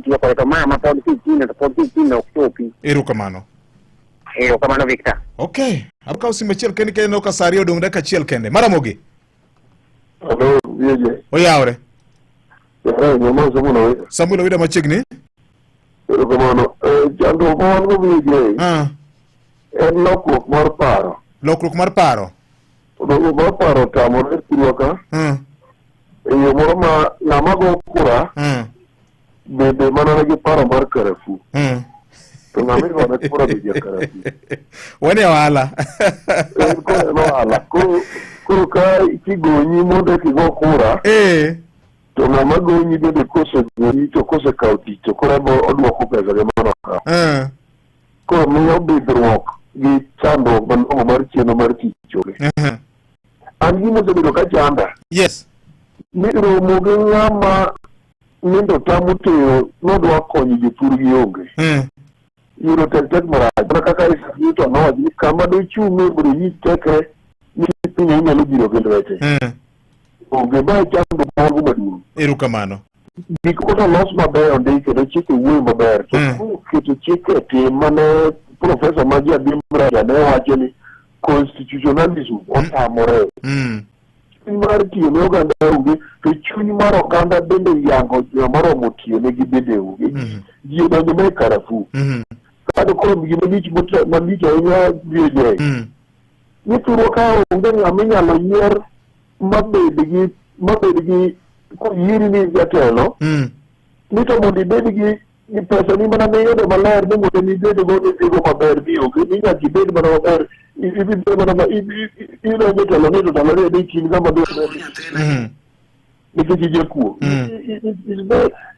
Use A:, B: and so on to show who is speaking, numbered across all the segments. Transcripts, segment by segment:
A: tiyo kode to ma ma pod kikino to pod kikino ok chopi.
B: Erokamano.
A: Erokamano Victor.
B: Okay. Abro kawo simu achiel kende kendo ka sa ariyo odong' dakika achiel kende. Maramogi.
C: Hello, Yeje.
B: Oyawre.
C: Eh, nyama Samuel Owida.
B: Samuel Owida machiegni.
C: Erokamano. Eh, chandruok ma wan go VJ
B: Ah.
C: en lokruok mar paro.
B: Lokruok mar paro.
C: Lokruok mar paro otamore thurwa ka e yo moro ma ng'ama go kura bende mana nigi paro mar karafu. To ng'ama igone kura be ja karafu.
B: Wan e ohala.
C: En koro en ohala. Koro koro ka kigonyi mondo eka igo kura
B: Eh.
C: to ng'ama gonyi bende kosegonyi to kosekawo tich to koro ema odwoko pesa ge mane okawo. Koro miyo bidhruok gi chandruok malong'o mar chenro mar tich onge. An gima osebedo ka chanda.
B: Yes.
C: Ni romo gi ng'ama nindo tamo teyo nodwa konyo jopur gi onge. Yudo tek tek marach. Mana kaka Isaac Newton nowacho ni kama dochung'e mondo onyis tekre ni piny inyalo biro gi lwete. Onge ma e chandruok mago maduong'.
B: Erokamano.
C: Gik moko olos mabeyo ndi kendo chike wuoyo maber. To koro keto chike e tim mane profesa ma Jabimraja ne wacho ni constitutionalism otamore. Chuny mar tiyo ne oganda onge to chuny mar oganda bende yango joma romo tiyo negi bende onge. Ji odonjo ma e karafuu. Kado koro gima lich malich ahinya VJ. Ni thurwa ka onge ng'ama inyalo yier mabed gi mabed gi koyieri ni jatelo ni to mondo ibed gi gi pesa ni mana miyudo maler ni mondo ibed go idhigo maber ni onge ni nyaka ibed mana maber ibed mana ma idonjo e telo ni to ndalo ariyo adek in ng'ama dhi maber nikech ijakuo.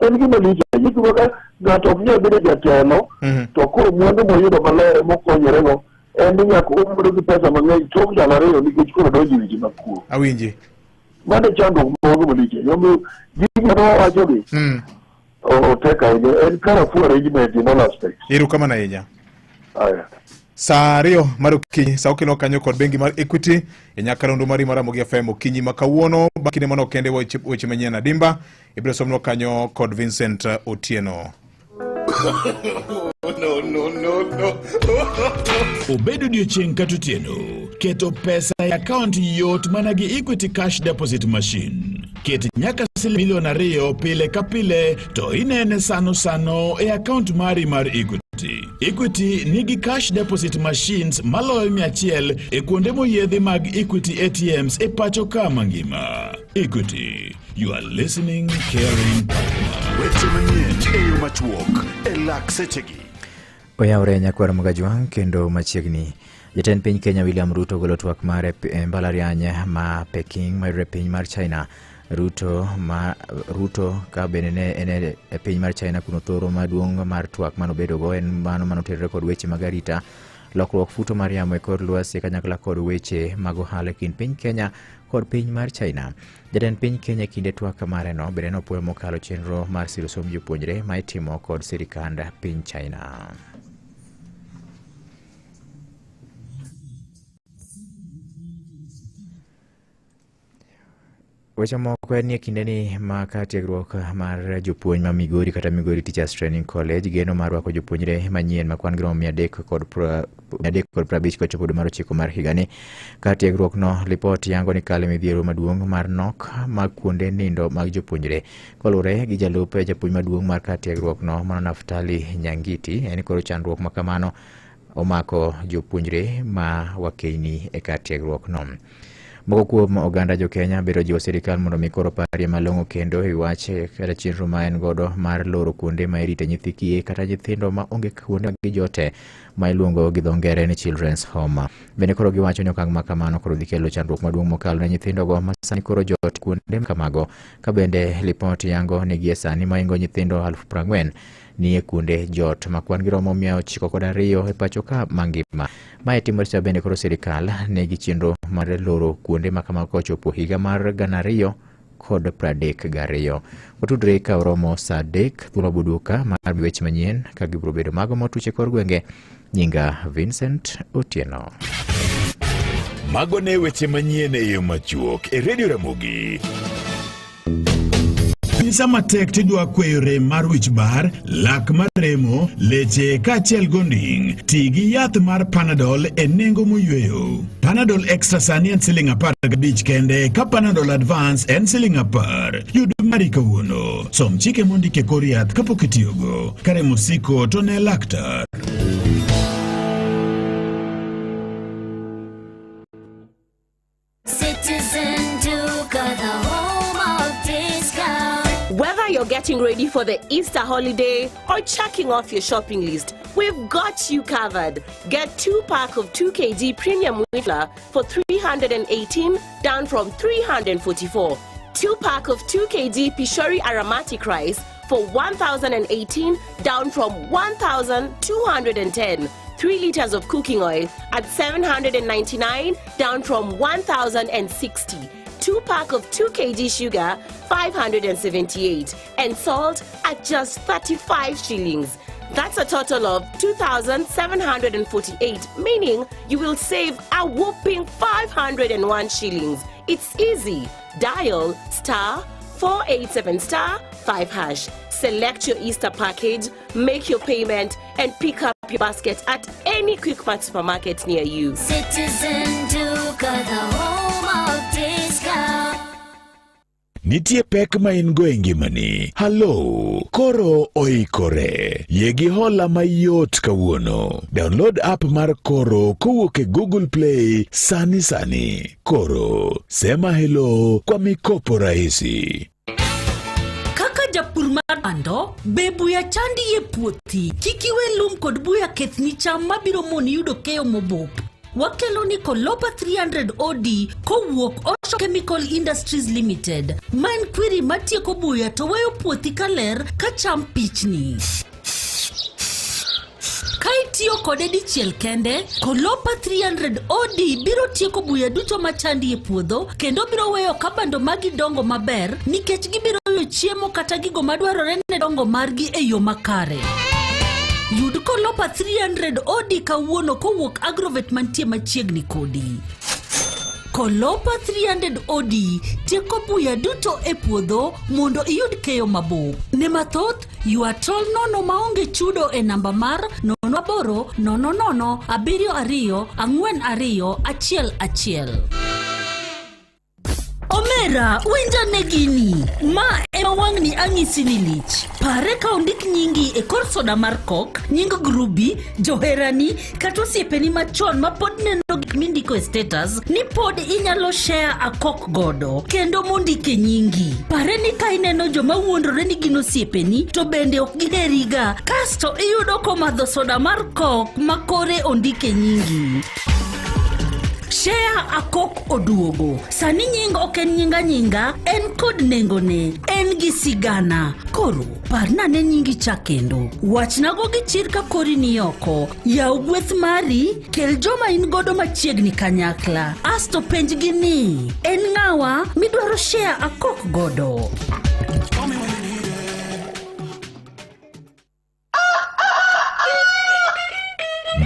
C: En gima lich ahinya iyudo ka ng'ato ok nyal bedo jatelo to koro mwandu moyudo maler mokonyorego en ni nyaka obedo gi pesa mang'eny tok ndalo ariyo nikech koro odonjo e weche mag kuo.
B: Awinji.
C: Mano e chandruok mago malich ahinya. Omiyo gik ma wawachogi otek ahinya. En karafuu arrangement in all aspects.
B: Erokamano ahinya.
C: Aya.
B: Saa ariyo mar okinyi, sa okelo kanyo kod bengi mar Equity e nyakalondo mari mar Ramogi FM okinyi ma kawuono. Bang' kinde manok kende weche, weche manyien adimba ibiro somnwa kanyo kod Vincent Otieno.
D: No, no, no, no.
E: Obed odiechieng' kata otieno, keto pesa e akaont yot mana gi Equity Cash Deposit Machine. Ket nyaka siling milion ariyo pile ka pile to inene sano sano e akaont mari mar Equity. Equity nigi cash deposit machines maloyo 100 e kuonde moyiedhi mag Equity ATMs e pacho ka mangima. Equity, you are listening, caring partner.
D: Weche manyien e yo machuok e lak sechegi.
F: Oyawre nyakwar Mgajwang' kendo machiegni. Jatend piny Kenya William Ruto golo twak mare e mbalariany ma Peking mayudore e piny mar China. Ruto ma Ruto ka bende ne en e piny mar China kuno thoro maduong' mar twak manobedogo en mano manotenore kod weche mag arita, lokruok futo mar yamo e kor lwasi kanyakla kod weche mag ohala e kind piny Kenya kod piny mar China. Jatend piny Kenya e kinde twak mareno bende nopuoyo mokalo chenro mar siro somb jopuonjre ma itimo kod sirikand piny China. Weche moko en ni e kindeni ma ka tiegruok mar jopuonj ma Migori kata Migori Teachers Training College geno mar rwako jopuonjre manyien ma kwan gi romo 350 kochopo dwe mar ochiko mar higani. Kar tiegruok no, lipot yango ni kalo e midhiero maduong' mar nok mag kuonde nindo mag jopuonjre. Koluwore gi jalup japuonj maduong' mar kar tiegruok no, mano Naftali Nyangiti, en koro chandruok ma kamano omako jopuonjre ma wakeyni e kar tiegruok no. Moko kuom oganda jo Kenya biro jiwo sirikal mondo mi koro parie malong'o kendo e wach kata chenro ma en godo mar loro kuonde ma irite nyithi kiye kata nyithindo ma onge kuonde ma gijote ma iluongo gi dho ngere ni Children's Home. Bende koro giwacho ni okang' ma kamano koro dhi kelo chandruok maduong' mokalo ne nyithindogo ma sani koro jot kuonde kamago ka bende lipot yango ni gie sani maingo nyithindo 40,000 nie kuonde jot ma kwan gi romo 902 e pacho ka mangima. Mae timore sama bende koro sirikal nigi chenro mar loro kuonde ma kamago kochopo higa mar 2032. Watudre ka oromo saa 3 thuolo boduoka mar weche manyien ka gibiro bedo mago motuch e kor gwenge. Nyinga Vincent Otieno.
E: Mago ne weche manyien e yo machuok e Radio Ramogi. Sama tek tidwa kweyo rem mar wich bar, lak mar remo, leche kaachiel gonding. Ti gi yath mar Panadol e nengo moyweyo. Panadol Extra sani en siling 15 kende ka Panadol Advance en siling 10. Yud mari kawuono. Som chike mondik e kor yath kapok itiyogo. Ka rem osiko to ne laktar.
G: Citizen Duka, the home of discount.
H: Whether you're getting ready for the Easter holiday or checking off your shopping list, we've got you covered. Get 2 pack of 2 kg premium wheat flour for 318 down from 344. 2 pack of 2 kg Pishori aromatic rice for 1018 down from 1210. 3 liters of cooking oil at 799 down from 1060. 2 pack of 2 kg sugar 578 and salt at just 35 shillings. That's a total of 2,748, meaning you will save a whopping 501 shillings. It's easy. Dial star 487 star 5 hash. Select your Easter package, make your payment, and pick up your basket at any Quickmart supermarket near you.
G: Citizen Duka, the home of discount.
E: Nitie pek ma in go e ngimani. Halo, Koro oikore. Yie gi hola mayot kawuono. Download app mar Koro kowuok e Google Play sani sani. Koro, sema hello kwa mikopo rahisi.
I: Kaka japur mar bando, be buya chandi e puothi? Kik iwe lum kod buya kethni cham mabiro moni yudo keyo mobup. Wakelo ni Kolopa 300 OD kowuok Osho Chemical Industries Limited. Ma en kwiri matieko buya to weyo puothi kaler ka cham pichni. Ka itiyo kode dichiel kende, Kolopa 300 OD biro tieko buya duto machandi e puodho kendo biro weyo ka bando magi dongo maber nikech gibiro yudo chiemo kata gigo madwarore ne dongo margi e yo makare. Yud Kolopa 300 OD kawuono kowuok Agrovet mantie machiegni kodi. Kolopa 300 OD tieko buya duto e puodho mondo iyud keyo mabup. Ne mathoth, ywa tol nono maonge chudo e namba mar 08 00 72 42 11. Omera, winja ne gini. Ma ema wang'ni ang'isi ni lich. Pare ka ondik nyingi e kor soda mar Coke, nying grubi, joherani, kata osiepeni machon ma pod neno gik mindiko e status ni pod inyalo share a Coke godo kendo mondike nyingi. Pare ni ka ineno joma wuondore ni gin osiepeni to bende ok giheriga, kasto iyudo komadho soda mar Coke ma kore ondike nyingi. Share a Coke oduogo. Sani nying ok en nying anyinga, en kod nengone, en gi sigana. Koro, parna ne nyingi cha kendo. Wachnago gi chir ka kori ni oko. Yaw gweth mari, kel joma in godo machiegni kanyakla. Asto penjgi ni, en ng'awa midwaro share a Coke godo?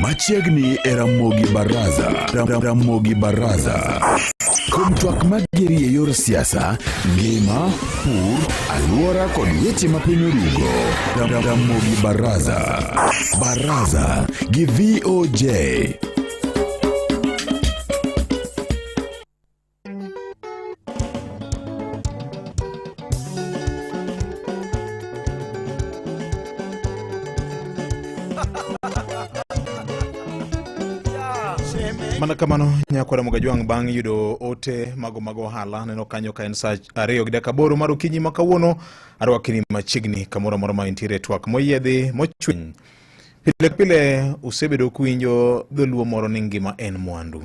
E: Machiegni e Ramogi Baraza. Ramogi Baraza. Kuom twak mageri e yor siasa, ngima, pur, alwora kod weche ma piny orugo. Ramogi Baraza. Baraza gi VOJ.
B: Mana kamano nyakwara Mogajwang' bang' yudo ote mago mag ohala neno kanyo ka en saa 2 gi dakika 8 mar okinyi ma kawuono arwakini machiegni kamoro amora ma intiere twak moyiedhi mochwiny. Pile ka pile usebedo kuwinjo dholuo moro ni ngima en mwandu.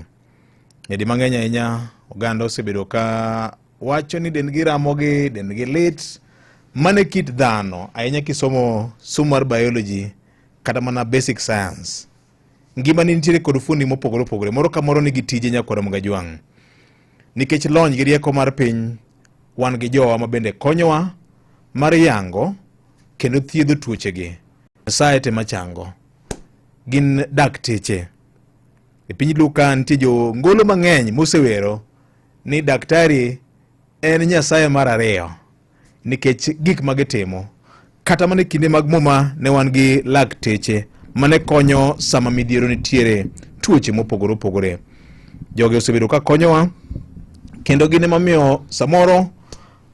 B: Nyadi mang'eny ahinya oganda osebedo ka wacho ni dendgi ramogi, dendgi lit. Mano e kit dhano ahinya kisomo somo mar biology kata mana basic science. Ngimani nitiere kod fundi mopogore opogore, moro ka moro nigi tije nyakwar Mogajwang'. Nikech lony gi rieko mar piny, wan gi jowa ma bende konyowa mar yango kendo thiedho tuochegi. Nyasaye tema chango. Gin dakteche. E piny Luo ka nitie jo ngolo mang'eny mosewero ni daktari en Nyasaye mar ariyo. nikech gik ma gitimo. Kata mana e kinde mag muma ne wan gi lakteche mane konyo sama midhiero nitiere tuoche mopogore opogore. Jogi osebedo ka konyowa kendo gin ema miyo samoro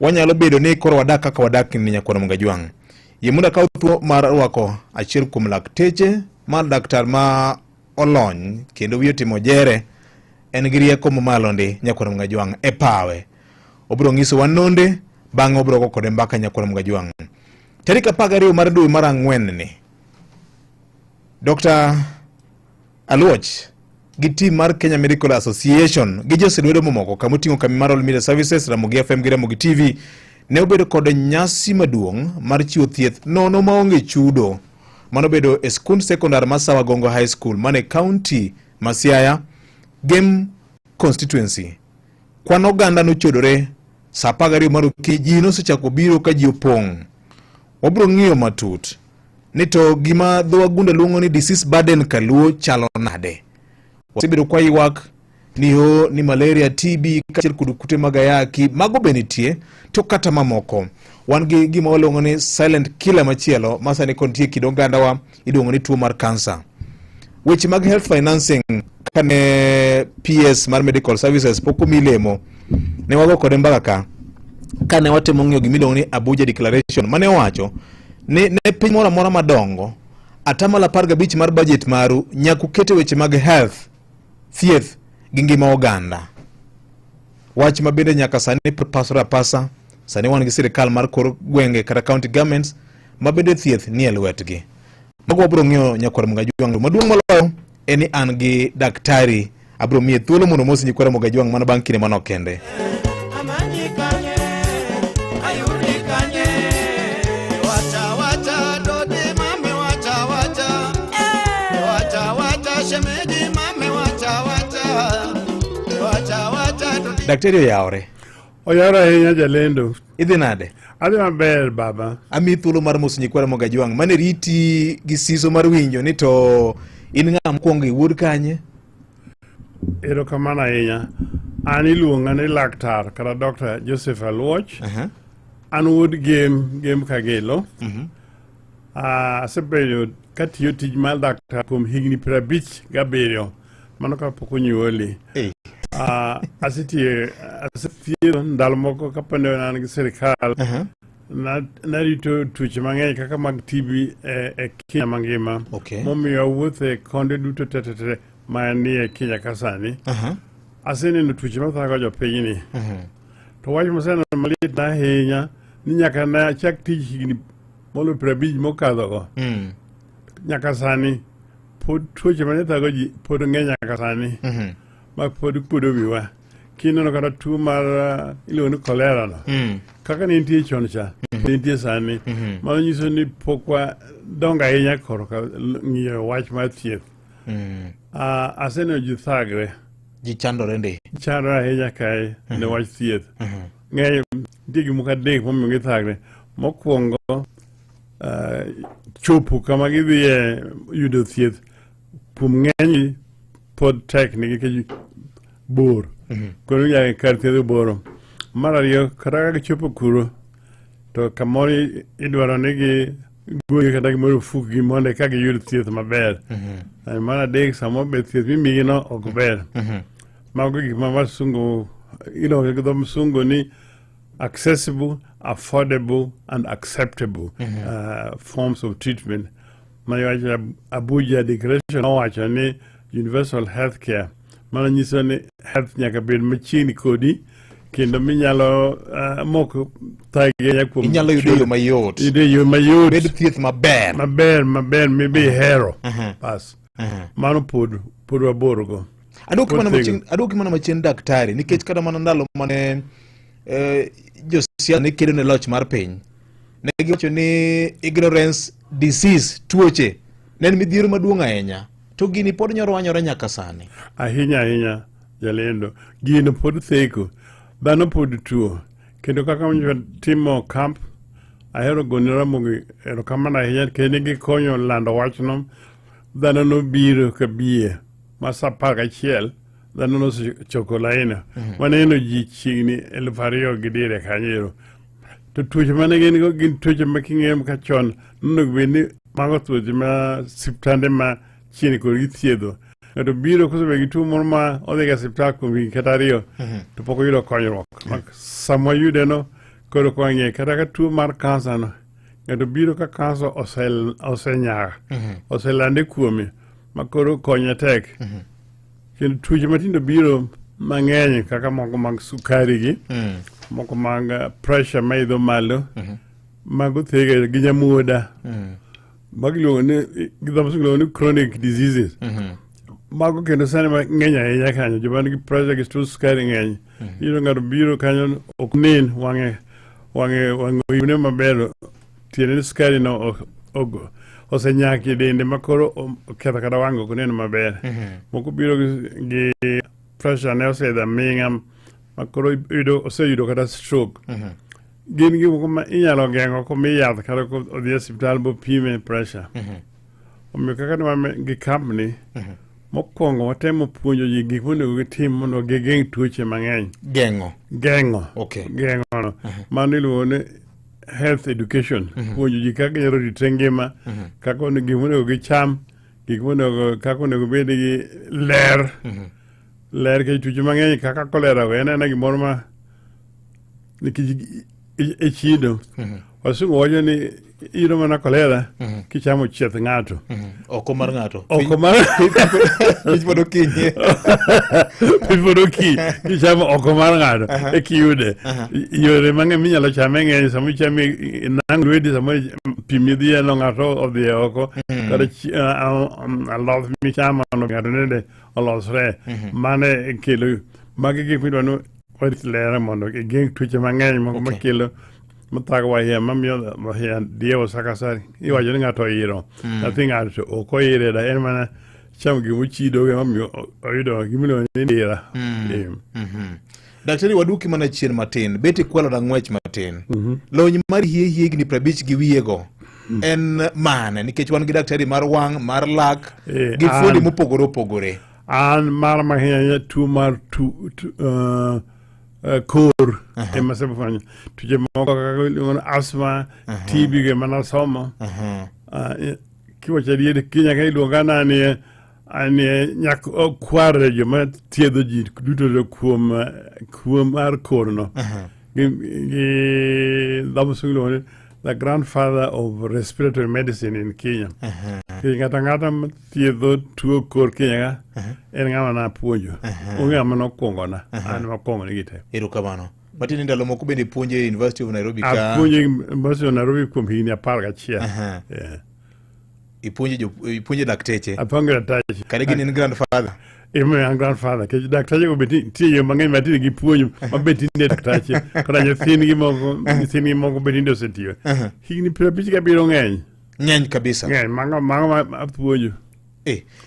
B: wanyalo bedo ni koro wadak kaka wadak ni nyakwar Mgajwang'. Yie mondo akaw thuolo mar rwako achiel kuom lakteche mar daktar ma olony kendo wiye otimo jere en gi rieko mamalo ndi nyakwar Mgajwang' e pawe. Obiro nyisowa nonde bang'e obiro go kode mbaka nyakwar Mgajwang'. Tarik 12 mar dwe mar ang'wen ni Dr. Aluoch gi team mar Kenya Medical Association gi joselwedo mamoko kama oting'o kambi mar All Media Services, Ramogi FM gi Ramogi TV ne obedo kod nyasi maduong' mar chiwo thieth nono maonge chudo mano bedo e skund sekondar ma Sawa Gongo High School mane kaunti ma Siaya Gem constituency. Kwan oganda nochodore saa 12 mar okinyi, ji nosechako biro ka ji opong'. Wabiro ng'iyo matut ni to gima dho wagunda luongo ni disease burden kaluo chalo nade. Wasebedo kwa ywak ni ho ni malaria, TB kaachiel kod kute mag ayaki mago be nitie to kata mamoko. Wan gi gima waluongo ni silent killer machielo ma sani kod nitie e kind ogandawa iluongo ni tuo mar kansa. Weche mag health financing kane PS mar Medical Services pok omi lemo ne wago kode mbaka ka kane watemo ng'iyo gima iluongo ni Abuja Declaration mane owacho ni ne piny moro amora madongo atamalo 15 mar budget maru nyaka uket e weche mag health, thieth gi ngima oganda. Wach ma bende nyaka sani pasore apasa, sani wan gi sirikal mar kor gwenge kata county governments ma bende thieth nie lwetgi. Mago wabiro ng'iyo nyakwar Mgajwang'. Maduong' moloyo en ni an gi daktari abiro miye thuolo mondo omosi nyikwara Mgajwang' mana bang' kinde manok kende.
J: Amanyi kanye, ayudi kanye. Wacha wacha dodi mami wacha wacha. Wacha wacha shemeji mami wacha wacha. Wacha wacha dodi.
B: Daktari oyawore.
K: Oyawore ahinya jalendo.
B: Idhi nade?
K: Adhi maber baba.
B: Amiyi thuolo mar moso nyikwara Mogajwang' mane riti gi siso mar winjo ni to in ng'a mokwongo iwuod kanye?
K: Erokamano ahinya. An iluonga ni laktar kata Dr. Joseph Aluoch. An wuod Gem, Gem Kagelo. Ah, asebedo katiyo tij mar laktar kuom higni 57 mano kapok onyuoli. Ah, asetiyo asethiedho ndalo moko kapo ne an gi sirikal narito tuoche mang'eny kaka mag TB e Kenya mangima momiyo awuotho e konde duto te te te manie Kenya ka sani. Aseneno tuoche mathago jopinyni. To wach maseneno malit ahinya ni nyaka ne achak tich higni molo 50 mokadhogo nyaka sani pod tuoche mane thago ji pod ng'eny nyaka sani ma pod kuodo wiwa. Kineno kata tuo mar iluongo ni kolera no kaka ne nitie chon cha ne nitie sani. Mano nyiso ni pok wadongo ahinya korka ng'iyo wach mar thieth. Aseneno ji thagre.
B: Ji chandore ndi.
K: Chandore ahinya kae ne wach thieth. Ng'eny nitie gik moko adek momiyo githagre. Mokwongo chopo kama gidhiye yudo thieth kuom ng'eny pod tek nikech bor. Koro nyaka kar thieth boro. Mar ariyo kata ka gichopo kuro to kamoro idwaro ni gigoli kata gimoro ofukgi mondo eka giyud thieth maber. Mar adek samoro be thieth mimigi no ok ber. Mago gik ma wasungu iluongo gi dho msungu ni accessible, affordable and acceptable forms of treatment. Ma iwacho Abuja Declaration nowacho ni universal health care. Mano nyiso ni health nyaka bed machiegni kodi kendo minyalo mok thagi ahinya kuom
B: Inyalo yude e yo mayot.
K: Yude e yo mayot.
B: Bed thieth maber.
K: Maber, maber mibe ihero. Bas. Mano pod waborgo.
B: Aduoki
K: Pod
B: mana
K: thego.
B: machien, aduoki mana machien daktari nikech kata mana ndalo mane josiasa ne kedo ne loch mar piny ne giwacho ni ignorance disease tuoche ne en midhiero maduong' ahinya to gini pod nyoro wanyore nyaka sani.
K: Ahinya ahinya jalendo. Gino pod theko. Dhano pod tuo. Kendo kaka wanyo timo camp ahero gone Ramogi erokamano ahinya kendo gikonyo lando wachno. Dhano nobiro kabie ma sa 11 dhano nosechoko laini. Waneno ji chiegni 2000 gi dire kanyo ero. To tuoche mane gin go gin tuoche ma king'iyo ka chon nonego bed ni mago tuoche ma siptande ma chiegni kod githiedho. Ng'ato biro kosebedo gi tuo moro ma odhi ga siptal kuom higni kata ariyo to pok oyudo konyruok. Ma sama oyude no koro kwang'iye kata ka tuo mar kansa no ng'ato biro ka kansa osenyaa oselande kuome ma koro konye tek. Kendo tuoche matindo biro mang'eny kaka moko mag sukari gi moko mag pressure maidho malo mago thege gi nyamuoda mago iluongo ni gi dho kisungu iluongo ni chronic diseases mago kendo sani mang'eny ahinya kanyo joma nigi pressure gi tuo sukari ng'eny iyudo ng'ato biro kanyo ok nin wang'e wang'e wang'e oyune maber tiende ni sukari no osenyak e dende ma koro oketho kata wang'e ok onen maber moko biro gi pressure ne oseidho aming'a ma koro oseyudo kata stroke gin gik moko ma inyalo geng'o komi yath kata odhi e osiptal bopime pressure omiyo kaka ne wan gi company mokwongo watemo puonjo ji gik monego gitim mondo gigeng' tuoche mang'eny
B: Geng'o.
K: Geng'o. Geng'o no. Mano iluongo ni health education. Puonjo ji kaka ginyalo ritre ngima, kaka onego gik monego gicham, gik monego kaka onego bed gi ler. Ler nikech tuoche mang'eny kaka kolera go en aena gimoro ma nikech e chido. Wasungu wacho ni iyudo mana kolera kichamo chieth ng'ato.
B: Oko mar ng'ato.
K: Oko mar
B: Piny pod okinyi.
K: Piny pod okinyi. Kichamo oko mar ng'ato e kiyude. Yore mang'eny minyalo chame ng'eny sama ichame nang' lweti sama pi midhiye no ng'ato odhi e oko kata aloth michamo no ng'ato nende olosre. Mano e kelo magi gik midwa ni warit ler mondo igeng' tuoche mang'eny moko makelo mathagowa iye mamiyo iye diewo sa ka sa iwacho ni ng'ato oiro nyathi ng'ato to ok oire da en mana chamo gimochido emomiyo oyudo gimiluongo ni ndira.
B: Daktari waduki mana chien matin bet ikwalo na ng'wech matin lony mar hie higni 50 gi wiyego en mane nikech wan gi daktari mar wang' mar lak gi fuondi mopogore opogore.
K: An mar mahinya tuo mar kor ema asefwenyo tuoche moko kaka iluongo ni asthma TB go ema nasomo. Kiwacho adier kinya ka iluonga ni anie nyak kwar joma thiedho ji duto to kuom mar korno gi dho musungu iluongo ni the grandfather of respiratory medicine in Kenya. Nikech ng'ato ang'ata mathiedho tuo kor Kenya ka en ng'ama napuonjo. Onge ng'ama nokwongona, an ema akwongo negi te.
B: Erokamano. Matiende ndalo moko bende ipuonjo e University of Nairobi ka
K: Apuonjo e University of Nairobi kuom higni 11.
B: Ipuonje dakteche.
K: Apuonjo dakteche.
B: Kare gin en grandfather.
K: Ema an grandfather nikech dakteche go be nitie yo mang'eny ma tinde gipuonjo ma be tinde dakteche kata nyithindgi moko be tinde osetiyo. Higni 57 ng'eny.
B: Ng'eny kabisa.
K: Ng'eny mago ma apuonjo.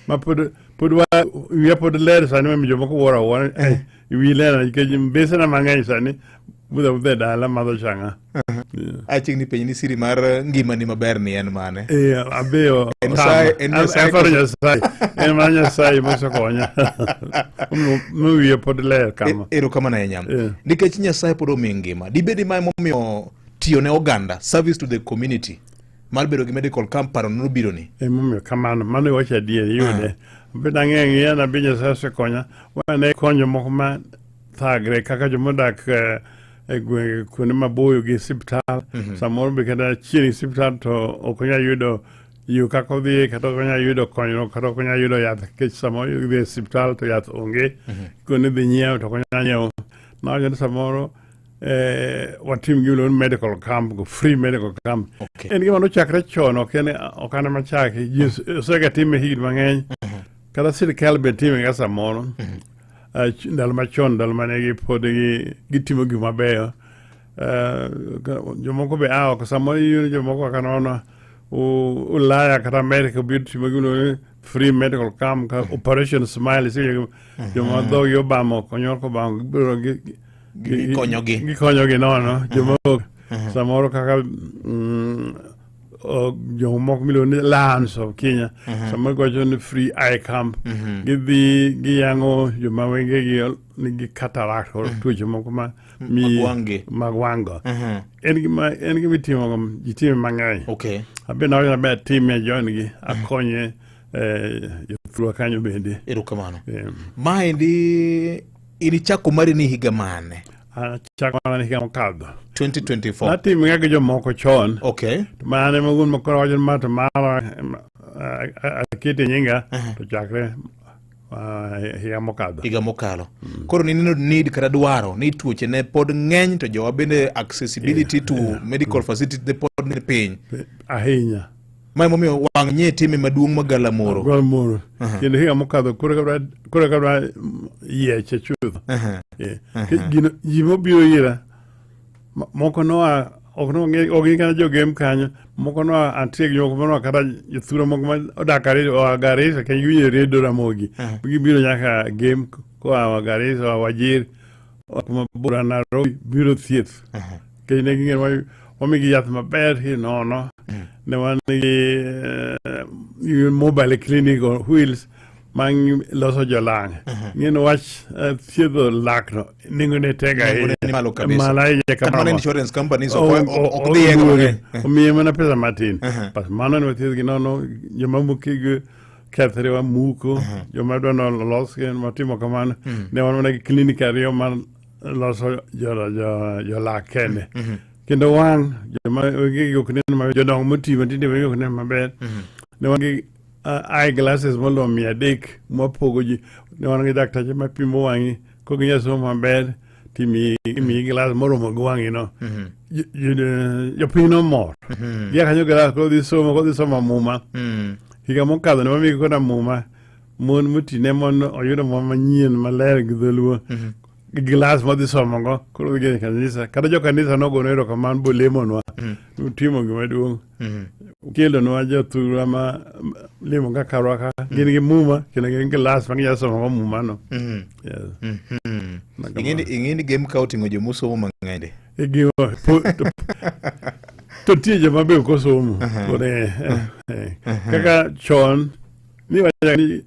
K: Ma pod wa wiya pod ler sani ma jomoko wuoro awuora wi ler nikech mbesena mang'eny sani budho abudha e dala madho chang'a.
B: Achiegni penji ni siri mar ngimani maber ni en mane?
K: Abeyo.
B: En Nyasaye, en Nyasaye
K: En Nyasaye. En mana Nyasaye mosekonya. Omiyo wiya pod ler kama.
B: Erokamano ahinya. Nikech Nyasaye pod omiyi ngima. Dibed ni mae momiyo tiyo ne oganda, service to the community, mar bedo gi medical camp paro nobiro ni?
K: Emomiyo kamano, mano iwacho adier, iyude. Bed ang'e ang'eya na be Nyasaye osekonya, wane konyo moko ma thagre kaka joma odak e gwenge kuonde maboyo gi osiptal. Samoro be kata chiegni gi osiptal to ok onyal yudo yo kaka odhiye, kata ok onyal yudo konyruok, kata ok onyal yudo yath nikech samoro idhi e osiptal to yath onge. Koni idhi nyiewo to ok onyal nyiewo. Nawacho ni samoro watim gima iluongo ni medical camp go, free medical camp. En gima nochakre chon, ok en ok an ema chake. Ji osega time higni mang'eny. Kata sirkal be time ga samoro. Ndalo machon, ndalo mane gipod gitimo gik mabeyo. Jomoko be a oko, samoro iyudo jomoko kaka nono Ulaya kata Amerika biro timo gima iluongo ni free medical camp, ka Operation Smile, joma dhogi obamo, konyol kobamo, gibiro
B: Gikonyogi.
K: Gikonyogi nono joma samoro kaka jomoko miluongo ni Lions of Kenya samoro giwacho ni free eye camp, gidhi giyang'o joma wengegi nigi cataract or tuoche moko ma mi
B: Mag wang'gi.
K: mag wang'go.
B: Mhm.
K: En gima en gima itimo ji time mang'eny.
B: Okay.
K: Abe nawacho ni abe atime join gi akonye eh, jothurwa kanyo bende.
B: Erokamano.
K: Eh,
B: Maendi in ichako mari ni higa mane?
K: Achako mana higa mokadho.
B: 2024.
K: Natime ga gi jomoko chon.
B: Okay.
K: To mana ne mawuon ma koro wacho ni ma to mara em, akete nyinga to chakre higa mokadho.
B: Higa mokalo. Koro nineno need kata dwaro ni tuoche ne pod ng'eny to jowa bende accessibility to medical facilities ne pod ni piny.
K: Ahinya.
B: Ma emomiyo wang' nye time maduong' ma galamoro.
K: Galamoro. Kendo higa mokadho koro ka dwa yieche chutho. Yeah. Gino ji mobiro ira moko noa ok nong'e ok gin kata jogem kanyo moko noa antie gi moko noa kata jothuro moko ma odak Garissa oa Garissa kendo giwinjo redio Ramogi gibiro nyaka gem koa Garissa oa Wajir oa kuma bor Nairobi biro thieth nikech ne ging'eyo ni wamigi yath maber nono ne wan gi eh, mobile clinic on wheels ma loso jolang' ng'e ni wach eh, thiedho lakno nengone tek
B: Nengone ni malo kabisa.
K: malo ahinya
B: Kata mana
K: kamano.
B: insurance companies ok ok dhi ego mang'eny.
K: omiye mana pesa matin bas mano ne wathiedh gi nono joma mukigi kethre wamuko joma dwa nolosgi watimo kamano ne wan mana gi klinik ariyo mar loso jolak kende kendo wang' joma wengegi ok nen maber jodongo moti matinde wengegi ok nen maber ne wan gi eye glasses molomo 300 mwapogo ji ne wan gi daktache mapimo wang'i kok inyal somo maber timiyi imiyi glas moromo gi wang'i no jopiny nomor gia kanyo glas koro dhi somo kodhi somo muma higa mokadho ne wamigi koda muma mon moti ne mon oyudo muma manyien maler gi dholuo gi glas modhi somogo koro dhi e kanisa kata jo kanisa nogone erokamano bolemonwa utimo gima duong' kelonwa jothurwa ma lemo ka karwa ka gin gi muma kendo gin gi gilas ma ginyalo somogo mumano Yes. Makamano.
B: Ing'e ni game ka oting'o jomosomo mang'eny de.
K: E gima to nitie joma be ok osomo Koro, eh, eh, eh. kaka chon ni wacho ni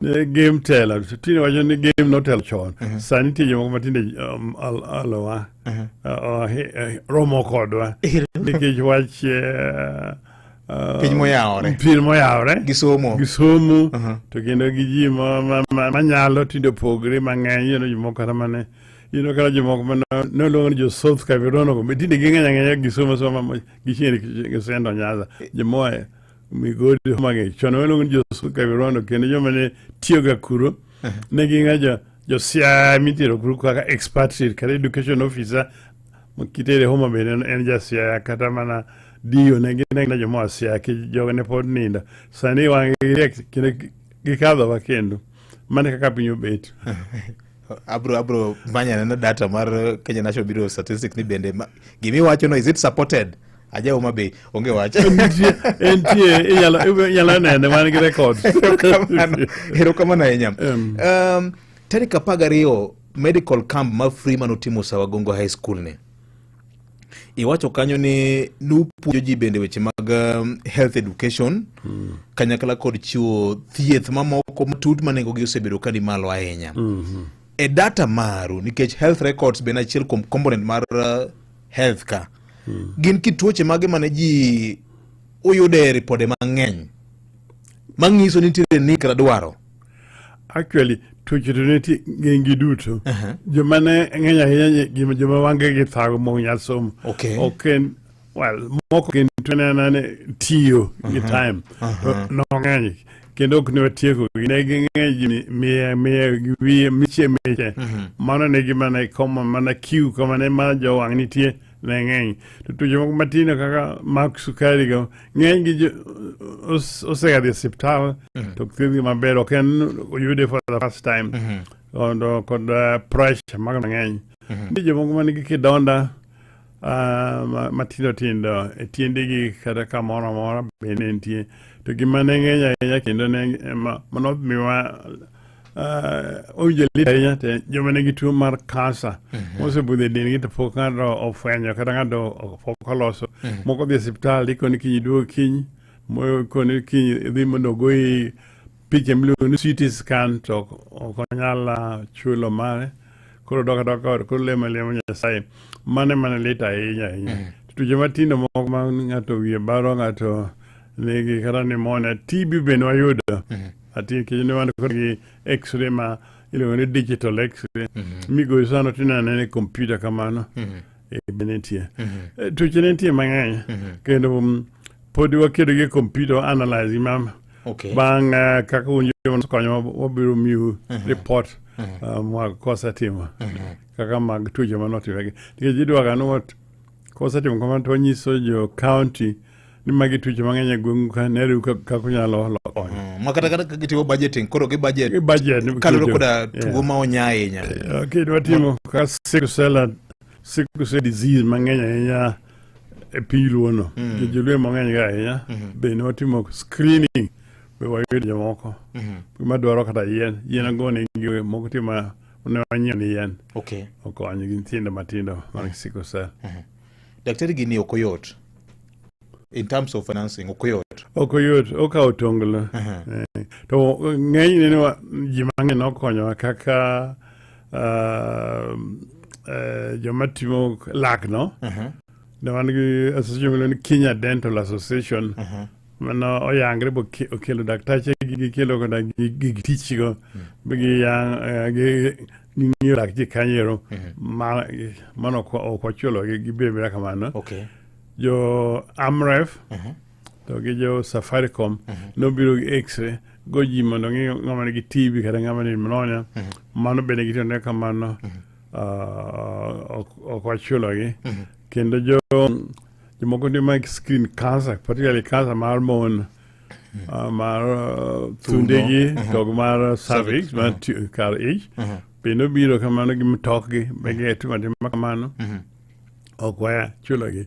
K: ne game telo to tinde wacho ni game notelo chon sani nitie jomoko matinde alowa romo kodwa nikech wach
B: Piny moyawore.
K: Piny moyawore.
B: Gi somo.
K: Gi somo. To kendo gi ji manyalo tinde opogre mang'eny ineno jomoko kata mane ineno kata jomoko mane noluongo ni jo South Kavirono go tinde ging'eny ang'enya gi somo soma gichiegni gisendo Nyanza jomoa Migori Homa chon waluongo ni jo South Kavirono kendo joma ne tiyoga kuro ne gin jo jo Siaya mitero kuro kaka expatriate kata education officer kitere Homa Bay en en ja Siaya kata mana diyo ne gin gina jomoa Siaya ki jogo ne pod nindo sani wang'gi riek kendo gikadhowa kendo mano e kaka piny obet
B: Abro manyo anena data mar Kenya National Bureau of Statistics ni bende gimiwacho no is it supported? Aja Homa Bay onge wach.
K: Entie inyalo nene wan gi record.
B: Erokamano, erokamano ahinya. Tarik 12 medical camp ma free manotimo Sawagongo High School ni. Iwacho kanyo ni nupuonjo ji bende weche mag health education kanyakla kod chiwo thieth mamoko matut ma nengogi osebedo ka ni malo ahinya. E data maru nikech health records bende achiel kuom component mar health ka. Gin kit tuoche mage mane ji oyude ripode mang'eny manyiso ni nitiere ni kata dwaro?
K: Actually, tuoche to nitie ng'eny gi duto. Joma ne ng'eny ahinya gima joma wange gi thago mok nyal somo. Ok en well, moko gin tuo ne anena ni tiyo gi time. To nong'eny kendo ok ne watieko gi. Ne ging'eny ji mia mia gi wiye miche miche. Mano ne gima ne common mana queue kama ne mana jowang' nitie ne ng'eny. To tuoche moko matindo kaka mag sukari go ng'eny gi osegadhi e osiptal to ok thiedhgi maber ok en oyude for the first time. Kod, kod pressure mago mang'eny. Nitie jomoko man gi kidonda matindo tindo e tiendegi kata kamoro amora bende nitie. To gima ne ng'eny ahinya kendo ne mano miwa owinjo lit ahinya to joma nigi tuo mar kansa mosebudho e dendgi to pok ng'ato ofwenyo kata ng'ato pok oloso. Moko dhi e osiptal ikoni kiny iduog kiny, moko ikoni kiny idhi mondo ogoyi picha miluongo ni CT scan to ok onyal chulo mare. Koro dok adoka ot, koro lemo alema Nyasaye. Mano ema ne lit ahinya ahinya. To tuoche matindo moko ma ng'ato wiye baro, ng'ato nigi kata pneumonia, TB bende wayudo. Ati nikech ne wan kod gi x-ray ma iluongo ni digital x-ray. Migoyo sano tineno anena e kompyuta kamano. Eh, be nitie. Tuoche nitie mang'eny. Kendo pod wakedo gi kompyuta wa analyze ma bang' kaka un joma konyo wabiro miu report mag kosetimo kaka mag tuoche manotimre nikech idwaga ni wat kosetimo kamano to wanyiso jo county ni magi tuoche mang'eny e gweng'u ka neru kaka unyalo konyo.
B: Ma kata kata ka gitimo budgeting koro gi budget
K: Gi budget
B: kaluwore koda tuo ma onya ahinya.
K: Kendo watimo kaka sickle cell disease mang'eny ahinya e piny luono. Joluo mang'eny ga ahinya. Be ne watimo screening be wayudo jomoko madwaro kata yien yien agone gi moko tie ma ne wanyiewo ni yien okonyo gi nyithindo matindo mag sickle cell.
B: Daktari, gini ok oyot in terms of financing, ok oyot.
K: Ok oyot, okawo tonglo. To ng'enyne ne ji mang'eny nokonyowa kaka joma timo lak no. Ne wan gi association miluongo ni Kenya Dental Association mano oyangre bo okelo daktache gi gikelo koda gig tich go be giyang ging'iyo lak ji kanyo ero ma mano ok wachulo gi gibiro abira kamano. Jo Amref to gi jo Safaricom nobiro gi x-ray go ji mondo ng'i ng'ama nigi TB kata ng'ama nigi pneumonia. Mano bende gitiyone kamano, ok wachulogi. Kendo jo jomoko nitie mag screen cancer, particularly cancer mar mon, mar thundegi to gi mar cervix mar kar ich bende obiro kamano gi mtokgi be gitimo atima kamano, ok wachulogi.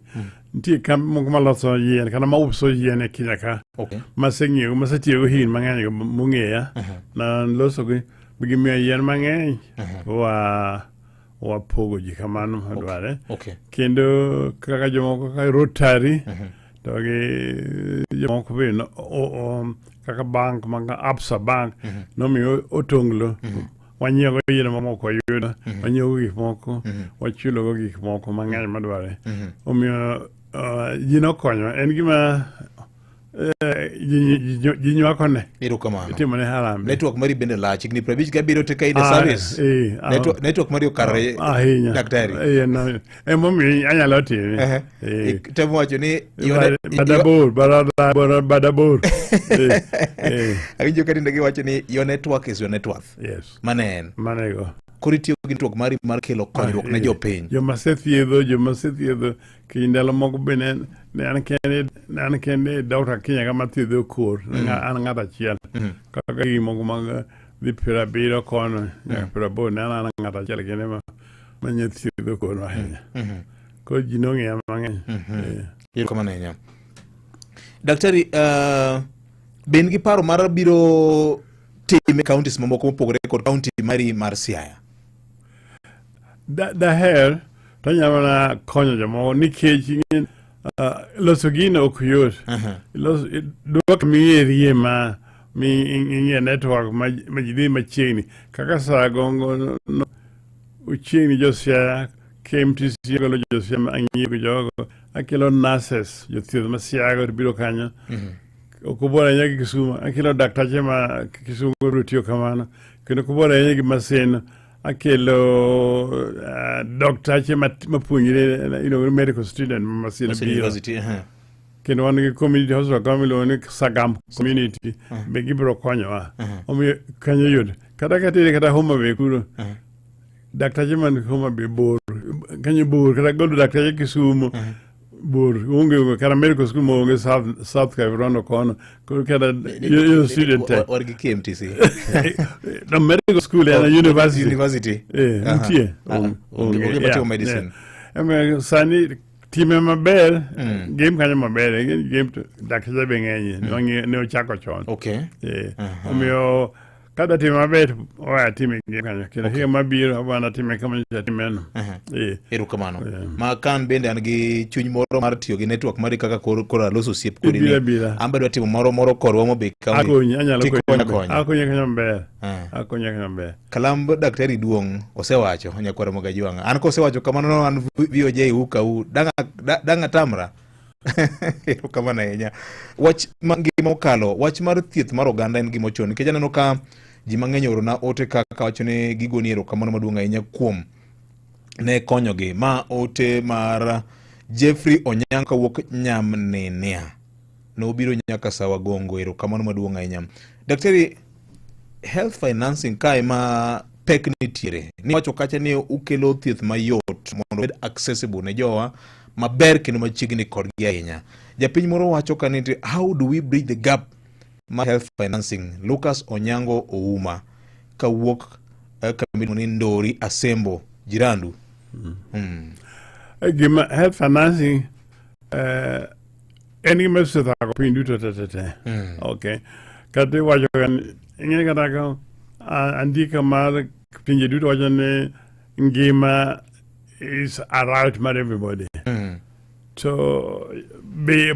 K: Nitie kambi moko maloso yien kata mauso yien e Kenya ka maseng'iyogo masetiyogo higni mang'eny go mong'eya naloso gi gimiyo yien mang'eny wa wapogo ji kamano madware. Kendo kaka jomoko kaka Rotary to gi jomoko be kaka bank maka Absa Bank nomiyo otonglo wanyiewogo yien mamoko wayudo wanyiewogo gik moko wachulogo gik moko mang'eny madware. Omiyo ji nokonyo en gima ji nywakone.
B: Erokamano.
K: Itimone harambee.
B: Network mari bende lach, higni 57 te ka in e service. Network mari okarore
K: ahinya.
B: Daktari.
K: No, emomiyo anyalo time.
B: Temo wacho ni
K: Bada bor, bada bor.
B: Awinjo ka tinde giwacho ni your network is your net worth.
K: Yes.
B: Mano en.
K: Manego.
B: Koro itiyo gi network mari mar kelo konyruok ne jopiny.
K: Joma asethiedho kiny ndalo moko be ne an kende ne an kende doctor Kenya kama thiedho kor an ng'at achiel kaka higni moko mag dhi 70 kono nyaka 80 ne an ng'at achiel kende ma manya thiedho kor ahinya. Koro ji nong'eya mang'eny.
B: Erokamano ahinya. Daktari, be in gi paro mar biro time counties mamoko mopogore kod county mari mar Siaya?
K: Daher to anyalo mana konyo jomoko nikech ing'e, loso gino ok yot. Dwa kama ing'erie ma mi ing'e network ma ji dhi machiegni kaka sa gongo no, ochiegni jo Siaya KMTC golo jo Siaya ang'iyo gi jogo akelo nurses jothieth ma Siaya go biro kanyo ok obor ahinya gi Kisumu akelo daktache ma Kisumu biro tiyo kamano kendo ok obor ahinya gi Maseno akelo doktache mapuonjre iluongo ni medical student ma Maseno
B: Maseno
K: biro.
B: University.
K: Kendo wan gi community hospital kama miluongo ni Sagam community be gibiro konyowa. Omiyo kanyo yot kata ka tere kata Homa Bay kuro daktache man Homa Bay bor kanyo bor kata golo daktache Kisumu bor onge kata medical school mo onge South Kavirondo kono koro kata yo student tek.
B: War gi KMTC.
K: No, medical school en a university.
B: University.
K: Nitie.
B: Onge matimo medicine.
K: Omiyo sani time maber game kanyo maber game to daktache be ng'eny ne ochako chon. Omiyo Kada timo maber to owe atime gi kanyo. Kendo higa mabiro abana time kama nyocha atimeno. Eh.
B: Erokamano. Ma kan bende an gi chuny moro mar tiyo gi network mari kaka koro koro aloso osiep kodi ni.
K: Ibiro abira.
B: An be adwa timo moro moro korwa mobi county.
K: Akonyi, anyalo
B: Tikonya
K: konyi.
B: konya.
K: Akonyi kanyo maber. Akonyi kanyo maber.
B: Kalamb daktari duong' osewacho nyakwar Mogajwang'a. An kosewacho kamano no an VOJ ukau dang' dang' atamra. Erokamano ahinya. Wach ma ngima okalo, wach mar thieth mar oganda en gima ochuno nikech aneno ka ji mang'eny oorona ote kaka wacho ni gigoni erokamano maduong' ahinya kuom ne konyogi. Ma ote mar Jeffrey Onyango kawuok Nyamnenia. Nobiro nyaka Sawa Gongo, erokamano maduong' ahinya. Daktari, health financing kae ma pek nitiere niwacho kacha ni ukelo thieth mayot mondo obed accessible ne jowa maber kendo machiegni kodgi ahinya. Japiny moro wacho ka ni how do we bridge the gap mar health financing? Lucas Onyango Ouma kawuok eh, kama iluongo ni Ndori Asembo Jirandu.
K: Gima health financing eh, en gima osethago piny duto te te te. Okay. Kata iwacho ga ni ing'e kata ka andika mar pinje duto wacho ni ngima is a right mar everybody. To be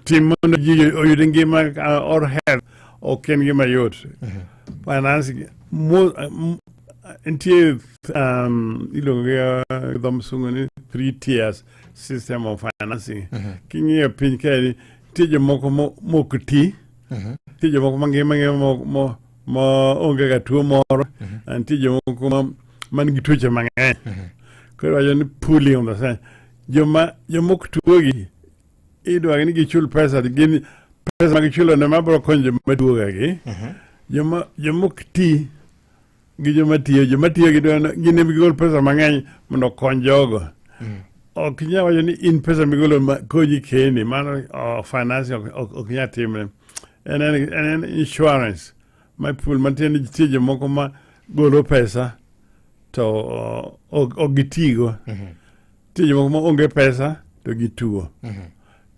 K: tim mondo ji oyud ngima or health ok en gima yot. Finance nitie iluongo gi dho msungu ni three tiers system of financing. King'iyo piny kae nitie jomoko mok ti, nitie jomoko mangima ngima mo onge ga tuo moro, nitie jomoko man gi tuoche mang'eny. Koro iwacho ni pooling of the same. Joma jomok tuogi idwa ni gichul pesa to gin pesa ma gichulo ne mabiro konyo joma tuoga gi. Joma jomok ti gi joma tiyo joma tiyo gidwa ni gin ema gigol pesa mang'eny mondo okony jogo. Ok inyal wacho ni in pesa migolo konyi kendi mano oh, financing ok nyal timre. En insurance ma pool mantie ni nitie jomoko ma golo pesa to ok gitigo. Nitie jomoko ma onge pesa to gituo.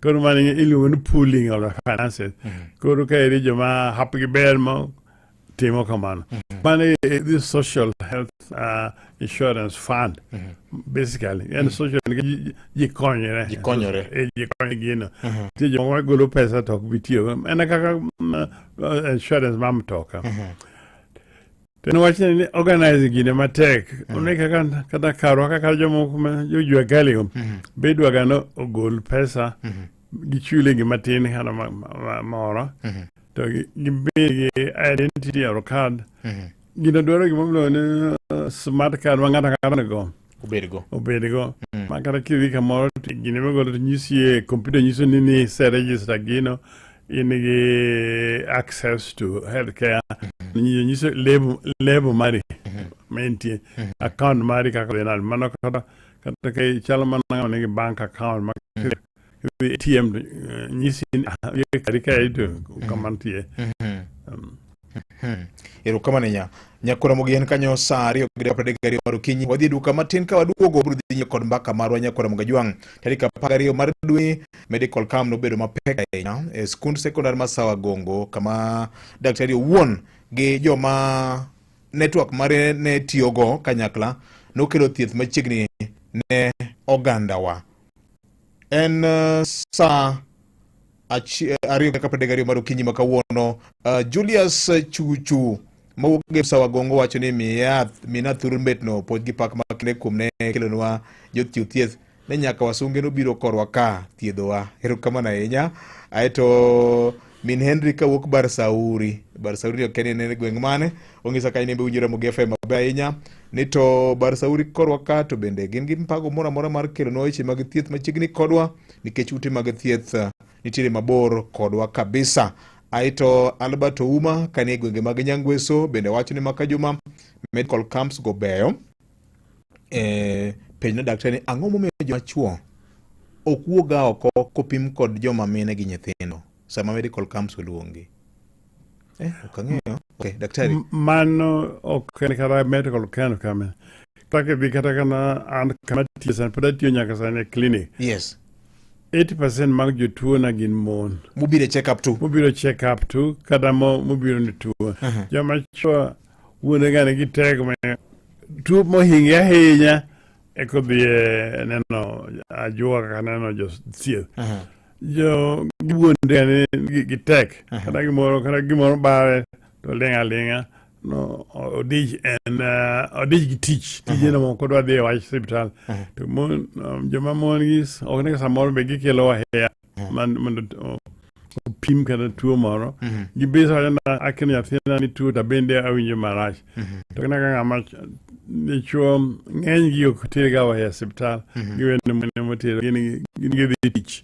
K: Koro mano iluongo ni pooling of the finances. Koro ka eri joma hapgi ber ma timo kamano. Mano e this social health insurance fund basically. En social nikech ji konyre.
B: Ji konyore.
K: Ji konyre gino. Nitie jomoko ma golo pesa to ok bi tiyogo. En kaka insurance mar mtoka. To en wach ni organize gine matek. One kaka kata karwa kaka jomoko ma jojua kali go. Be idwaga ni ogol pesa gichule gima tin kata moro. To gibed gi identity or card. Gino dwaro gima iluongo ni smart card ma ng'ato ang'ata nigo.
B: Obedgo.
K: Obedgo. Ma kata kidhi kamoro to gine migolo to nyisi e computer nyiso ni ni ise register gino in gi access to health care. Nyiso lebo mari ma entie account mari kaka dhi nade mano kata kata ka ichalo mana ng'ama nigi bank account ma kidhi ATM to nyisi ni kari kae to kama nitie.
B: Erokamano ahinya. Nyakwar Ramogi en kanyo saa ariyo gi dakika 32 mar okinyi. Wadhi e duka matin ka waduogo wabiro dhi nyime kod mbaka marwa Nyakwar Ramogi Ajwang'. Tarik 12 mar dwe medical camp nobedo mapek ahinya e skund sekondar ma Sawa Gongo kama daktari owuon gi joma network mare ne tiyogo kanyakla nokelo thieth machiegni ne ogandawa. En saa ariyo dakika 32 mar okinyi ma kawuono. Julius Chuchu mawuok e Sawa Gongo wacho ni mina thurumbetno puoch gi pak makende kuom ne kelonwa jochiw thieth ne nyaka wasunge nobiro korwa ka thiedhowa. Erokamano ahinya. Aeto min Henry kawuok Bar Sauri. Bar Sauri ok en e gweng' mane? Ong'isa ka in be winjo Ramogi FM maber ahinya. Ni to Bar Sauri korwa ka to bende gin gi mpango moro amora mar kelonwa weche mag thieth machiegni kodwa nikech ute mag thieth nitiere mabor kodwa kabisa. Aeto Albert Ouma kanie gwenge mag Nyangweso bende wacho ni maka juma medical camps go beyo. Penjo ne daktari ni ang'o momiyo joma chuo ok wuoga oko kopim kod joma mine gi nyithindo sama medical camps oluongi? Ok ang'eyo. Okay, daktari.
K: Mano ok en kata medical camp kame. Kata kidhi kata kana an kama tiyo sani, pod atiyo nyaka sani e clinic.
B: Yes.
K: 80% mag jotuo na gin mon.
B: Mobiro e check up tu.
K: Mobiro check up tu kata mobiro ni tuo. Joma chuo wuone ga nigi teko ma tuo mohinge ahinya eko dhi e neno ajuoga kata neno jothieth. Jo giwuonde ni gitek kata gimoro kata gimoro bare to ling' aling'a no odich en odich gi tich tijeno moko dwa dhi e wach siptal to mon joma mon gi ok ne samoro be gikelo ahiya mondo opim kata tuo moro gibes wacho na akelo nyathina ni tuo to abende awinjo marach to kina ka ng'ama dichuo ng'eny gi ok terga e osiptal giwene mone motero gin gin gidhi tich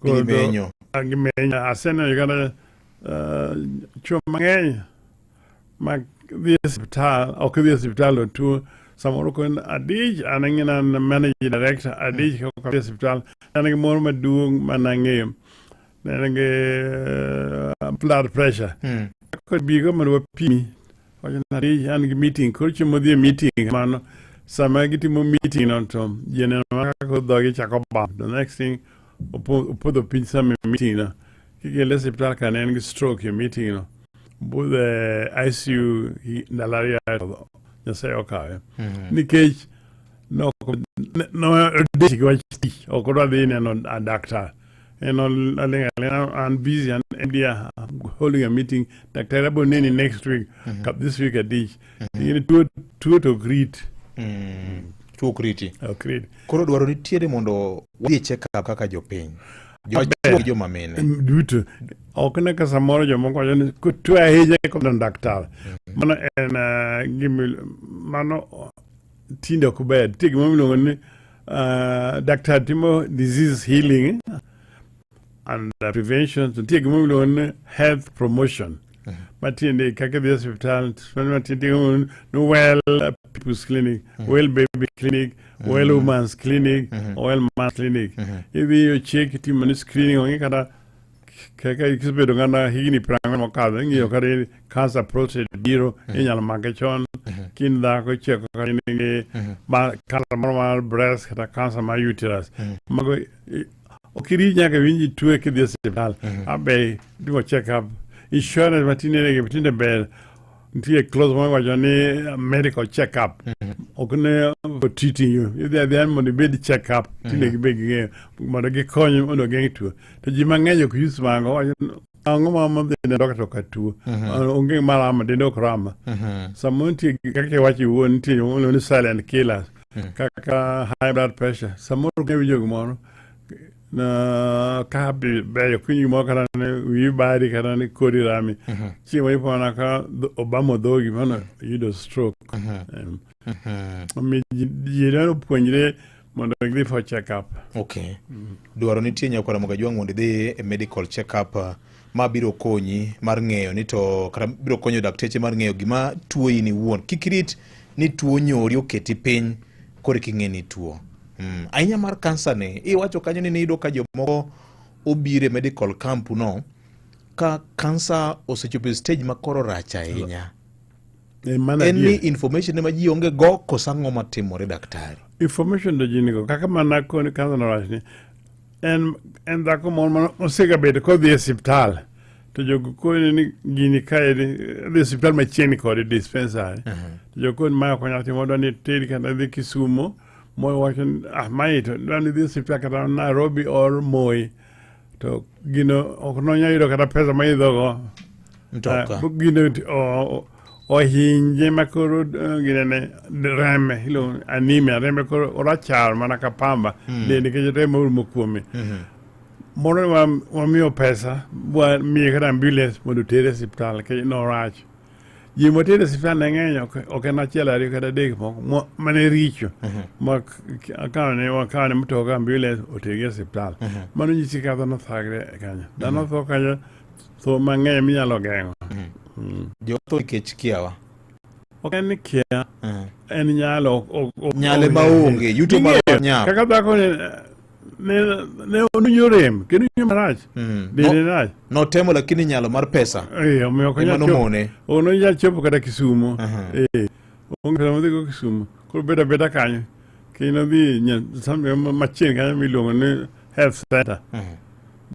K: Koro to-
B: Gimenyo.
K: Ah, gimenyo aseneno kata chuo mang'eny ma dhi e osiptal ok dhi e osiptal to tuo samoro kon adich an ang'e ni an managing director adich ok adhi e osiptal an gi moro maduong' manang'eyo ne en gi blood pressure kod bigo mondo wapimi wacho ni adich an gi meeting koro chieng' modhi e meeting kamano sama gitimo meeting no to ji neno mana kaka dhogi chako bam the next thing opodho piny sama e meeting no kikele e osiptal ka ne en gi stroke e meeting no budho e ICU ndalo ariyo ae to Nyasaye okawe nikech nodich gi wach tich ok odwa dhi neno a daktar en aling' aling'a I'm busy and MD I'm holding a meeting daktari abo neni next week ka this week adich Ing'eni tuo tuo to ok rit
B: Tuo ok riti.
K: Ok rit.
B: Koro dwaro nitiere mondo wadhi e check up kaka jopiny. Joma chuo gi joma mine.
K: Duto. Ok ne ka samoro jomoko wacho ni kotuo ahinya kono daktar. Mano en gima mano tinde ok ber. Nitie gima iluongo ni daktar timo disease healing and prevention. To nitie gima iluongo ni health promotion. Matiende kaka idhi e osiptal, matiende ni well people's clinic, well baby clinic, well woman's clinic, well man clinic. Idhi ocheki itimo ni screening ong'e kata kaka isebedo ng'ana higni 40 mokadho ing'iyo kata in cancer prostate biro inyalo make chon kin dhako icheko kata in gi cancer moro mar breast kata cancer mar uterus mago ok irit nyaka iwinj tuo kidhi e osiptal abe itimo check up insurance matinde gi tinde ber nitie clause moro wacho ni medical check up ok ne for treating you idhi adhiya mondo ibed check up tinde gibe ging'eyo mondo gikony mondo ogeng' tuo to ji mang'eny ok use mago wacho ni, ang'o ma modhi ne doctor ka tuo onge marama dende ok rama samoro nitie kaka iwacho iwuon nitie joma ni silent killers kaka high blood pressure samoro ok iwinjo gimoro na ka beyo kwinj gimoro kata ni wiyi bari kata ni kori rami chieng' moro ipo mana ka obamo dhogi mano iyudo stroke. Omiyo ji dwaro puonjre mondo gidhi for check up.
B: Okay. Dwaro nitie nyakwara Moga Jwang' mondo idhi e medical check up ma biro konyi mar ng'eyo ni to kata biro konyo dakteche mar ng'eyo gima tuoyi ni wuon. Kik irit ni tuo nyori oketi piny koro eka ing'e ni ituo. Ahinya mar kansa ni, iwacho kanyo ni niyudo ka jomoko obiro e medical camp no ka kansa osechopo e stage ma koro rach ahinya.
K: Mano
B: En ni
K: adier.
B: information ema ji onge go koso ang'o matimore daktari?
K: Information to ji nigo kaka mana koni kansa no rach ni en dhako moro ma osegabedo kodhi e osiptal to jogo koni ni gini kae ni dhi e osiptal machiegni kode dispensary to jogo koni ma ok onyal timo dwa ni teri kata dhi Kisumo Moi wacho ni ah mae to dwa ni dhi e osiptal kata Nairobi or Moi to gino ok nonya yudo kata pesa ma idhogo
B: Mtoka.
K: Gino ohinje ma koro ginene reme iluongo anemia rembe koro orachar mana ka pamba dende nikech remo orumo kuome moro wamiyo pesa wamiye kata ambulance mondo otere e osiptal nikech norach ji motere e osiptal ne ng'eny ok en achiel ariyo kata adek moko mane richo ma akawo wakawo ne mtoka ambulance otergi e osiptal mano nyisi ka dhano thagre kanyo dhano tho kanyo tho mang'eny minyalo geng'o.
B: Jotho nikech kiawa.
K: Ok en ni kia, en nyalo.
B: Nyale ma onge, yuto mar nyap.
K: Kaka dhako ne onwinjo rem, kendo winjo marach. Dende rach.
B: Notemo lakini nyalo mar pesa.
K: Omiyo ok onyal chopo. Ok onyal chopo kata Kisumo. Onge pesa modhi go Kisumo. Koro bedo abeda kanyo. Kendo odhi machiegni kanyo miluongo ni health center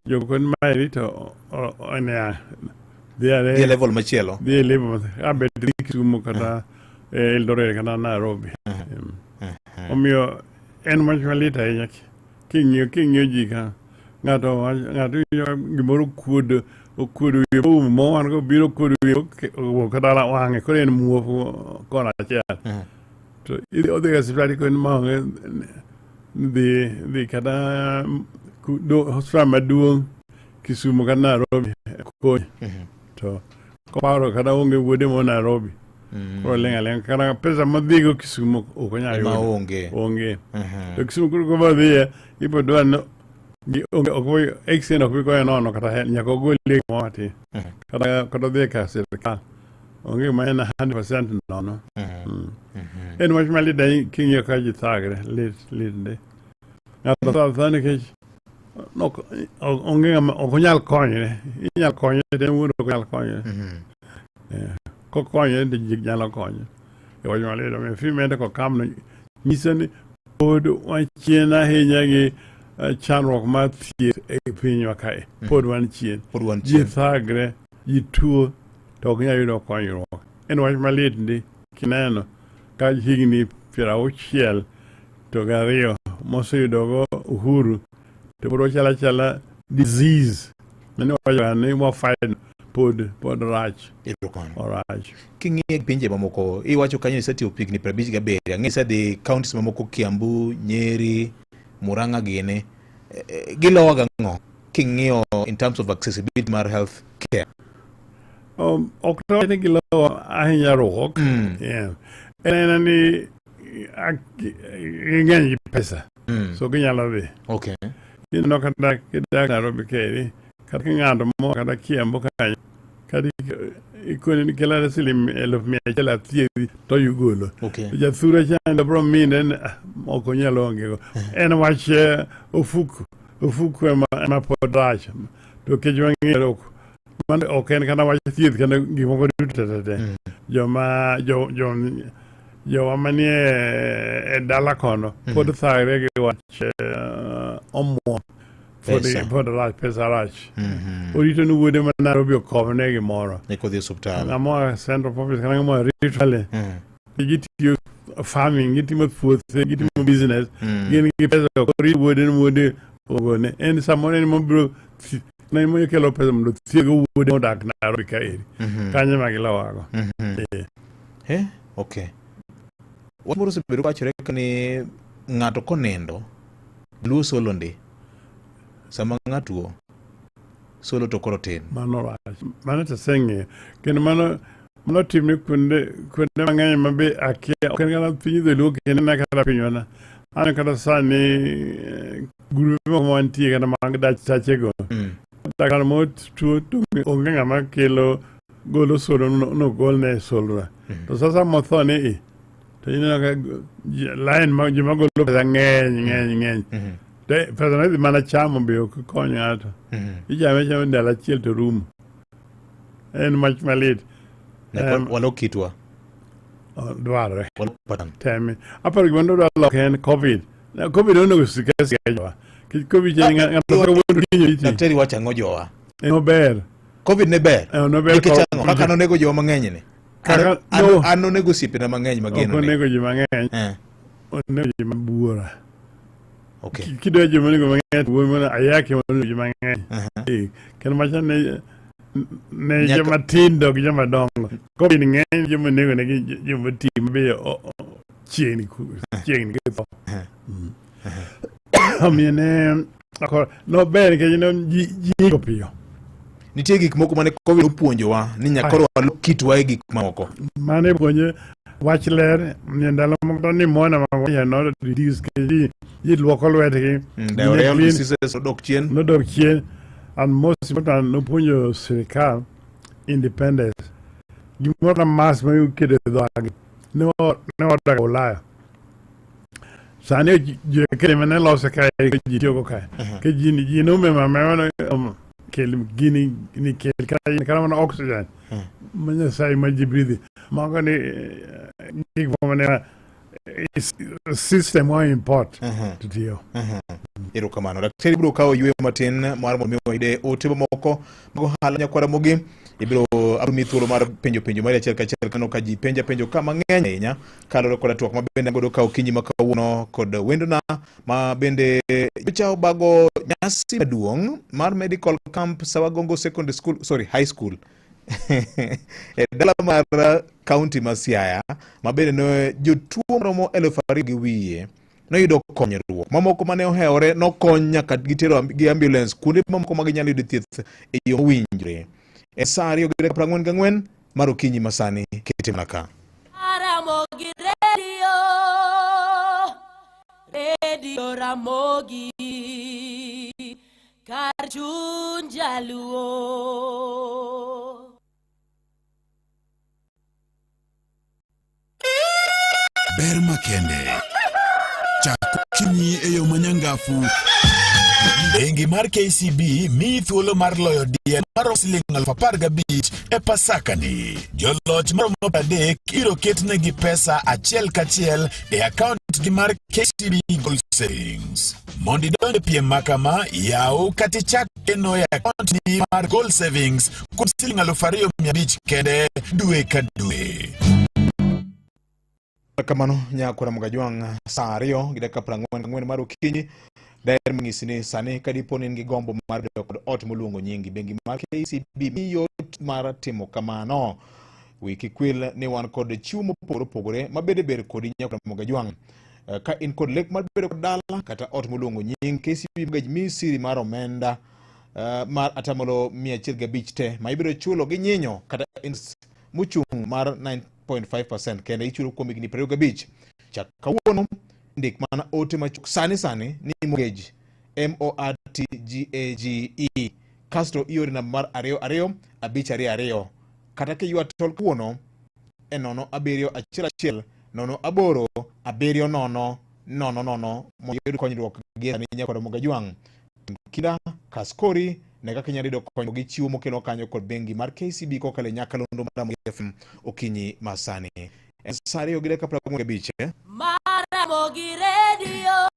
K: jokon maeri to onia dhi are
B: Dhi e level machielo.
K: Dhi e level abet dhi Kisumu kata eh, Eldoret kata Nairobi. Omiyo en wach malit ahinya king'iyo king'iyo ji ka ng'ato ng'ato winjo ka gimoro okuodo okuodo wiye boom mo wan go biro okuodo wiye owuok dala wang'e koro en muofu kona achiel to idhi odhi e osiptal ikoni maonge dhi dhi kata osiptal maduong' Kisumu kata Nairobi kony to koparo kata onge wuode mo Nairobi koro ling' aling'a kata pesa modhigo Kisumu ok onyal
B: Ema
K: yudo.
B: onge.
K: Onge. To Kisumu koro kodhiye ibo dwa no gi onge ok bi accident ok bi goye nono kata nyaka ogolie gimoro matin. Kata kata odhi e kar sirkal onge ma en 100% nono. En wach malit ahinya king'iyo ka ji thagre lit lit ndi. Ng'ato tho athoa nikech onge ng'ama ok onyal konyre. Inyal konye to en owuon ok onyal konyre. Eh, kokonyre to ji nyalo konye. E wach malit omiyo femende kokamno nyiso ni pod wan chien ahinya gi eh, chandruok mar thieth e pinywa kae. Pod wan chien.
B: Pod wan
K: Ji
B: chien.
K: thagre, ji tuo to ok nyal yudo konyruok. En wach malit ndi kineno ka higni 62 moseyudogo uhuru to pod wachalo achala disease mane wawacho ni wafight pod pod rach.
B: Erokamano.
K: Orach.
B: King'iyo pinje mamoko, iwacho kanyo isetiyo higni 57, ang'e isedhi counties mamoko Kiambu, Nyeri, Murang'a gini. Eh, eh, Gilowa gang'o king'iyo in terms of accessibility mar health care?
K: Ok to ni gilowa ahinya ruok. Yeah. En ena ni ging'eny gi pesa. So ginyalo dhi. Ineno kata kidak Nairobi kaeri, kata king'ado mo kata Kiambu kanyo, kata ikoni ni kelana siling 100,000 athiedhi to igolo. Jathura chande bro mine ni ah, ok onyal onge go. En wach eh, ofuku, ofuku ema, ema pod rach. To kech wang'eyo ok mano ok en kata wach thieth kata gik moko duto te te. Joma jo, jo, jowa manie e dala kono pod thagre gi wach eh, omuom. Pod,
B: Pesa.
K: pod rach, pesa rach. Orito ni wuode ma Nairobi okomne gimoro.
B: Eka odhi e osiptal.
K: Ng'ama oa Central Province kata ng'ama oa Rift Valley gitiyo farming, gitimo puothe, gitimo business, gin gi pesa ok orit wuode ni wuode ogone. En samoro en mobiro ne mo kelo pesa mondo othiedhgo wuode modak Nairobi kaeri. Kanyo ema gilowago. Eh.
B: Eh, okay. Wach moro osebedo kawachore ni ng'ato konindo, luo solo ndi. Sama ng'ato tuo, solo to koro tin.
K: Mano rach. Mano to aseng'eyo. Kendo mano mano timre kuonde kuonde mang'eny ma be akia. Ok en kata piny dholuo kende na kata pinywa na. Aneno kata sani eh, grube moko ma wantie kata mag dachego. Daktar moro tuo to onge ng'ama kelo golo solo nogolne e solro. To sasa motho ni i to ineno ka line ma joma golo pesa ng'eny ng'eny ng'eny. To pesa no idhi mana chamo be ok kony ng'ato. Ichame achama ndalo achiel to rumo. En mach malit.
B: Nyaka walok kitwa.
K: Dwarre.
B: Walok pattern.
K: Teme. Aparo gima nodwa loko en Covid. Na Covid onego sik asika jowa. Nikech Covid en ng'ato kawuono kiny iti.
B: Daktari wacho ang'o jowa?
K: En ober.
B: Covid ne ber.
K: Eh, nober
B: Nikech
K: ko-
B: ang'o? Kaka nonego jowa mang'eny ni.
K: Kaka-
B: An
K: no.
B: an nonego osiepena mang'eny
K: Ok
B: mageno ni.
K: onego ji mang'eny.
B: Eh.
K: Onego ji mabuora.
B: Okay.
K: Kidwa ji monego mang'eny to wuoyi mondo ayaki monego ji mang'eny. Eh, Kendo macha ne ne
B: Nyaka-
K: joma tindo gi joma dongo. Covid ng'eny joma onego ne gi joma oti mabe chiegni chiegni githo. Omiyo ne nober nikech ne ji ji iko piyo.
B: Nitie gik moko mane Covid opuonjowa ni nyaka koro walok kitwa e gik mamoko.
K: Mane puonje wach ler omiyo ndalo moko to pneumonia ma ya no reduce nikech ji ji luoko lwetgi.
B: Diarrheal
K: Clean.
B: diseases nodok chien.
K: Nodok chien and most important nopuonjo sirikal independence. Gimoro na mask ma iketo e dhogi ne wadak Ulaya. Sani jokene mane lose kae ji tiyogo kae. Ke ji ji nomemo amema ni kel gini ni kel kata kata mana oxygen. Ma Nyasaye ma ji breathe. Mago ni eh, gik moko mane eh, system wa import to tiyo.
B: Erokamano. Daktari biro kawo yueyo matin mar mondo mi wayude ote mamoko mag ohala nyakwara Ramogi. Ibiro abiro miyi thuolo mar penjo penjo mari achiel kachiel kaneno ka ji penja penjo ka mang'eny ahinya kaluwore koda twak ma bende an godo ka okinyi ma kawuono kod wendona ma bende nyocha obago nyasi maduong' mar medical camp Sawagongo Secondary School, sorry, High School e dala mar kaunti ma Siaya ma bende ne jotuo maromo 2000 gi wiye noyudo konyruok. Mamoko mane ohewore nokony nyaka gitero gi ambulance kuonde mamoko ma ginyalo yudo thieth e yo mowinjore. E sa 2:44 mar okinyi masani kete mana ka.
L: Ramogi Radio, Radio Ramogi, kar chuny jaluo.
D: Ber makende. Chak okinyi e yo manyangafu.
E: Bengi mar KCB miyi thuolo mar loyo diel maromo siling 15,000 e Pasaka ni. Joloch maromo 30 ibiro ketnegi pesa achiel kachiel e akaontgi mar KCB Goal Savings. Mondo idonj e piem ma kama, yaw kata ichak keno e akaont ni mar Goal Savings kuom siling 2,500 kende dwe ka dwe.
B: Kamano nyakwara Mugajwang' sa 2 gi dakika 44 mar okinyi daher manyisi ni sani ka dipo ni in gi gombo mar bedo kod ot moluongo nyingi bengi mar KCB miyi yot mar timo kamano. Wi kik wil ni wan kod chiwo mopogore opogore ma bende ber kodi nyakwara Mugajwang'. Ka in kod lek mar bedo kod dala kata ot moluongo nying KCB Mortgage miyi siri mar omenda mar atamalo 105 te ma ibiro chulo gi nyinyo kata interest mochung' mar 9.5% kende ichulo kuom higni 25. Chak kawuono ndik mana ote machuok sani sani ni mortgage M O R T G A G E kasto iore namba mar 2 2 5 2 2 kata kiywa tol kawuono e 0 7 1 1 0 8 7 0 0 0 mondo iyud konyruok gi sani nyakwar Mugajwang'. Tim kinda kas kori ne kaka inyalo yudo konyruok gi chiwo mokelwa kanyo kod bengi mar KCB kokalo e nyakalondo mar Ramogi FM okinyi ma sani. En sa 2 gi dakika 45.
L: Ramogi Radio,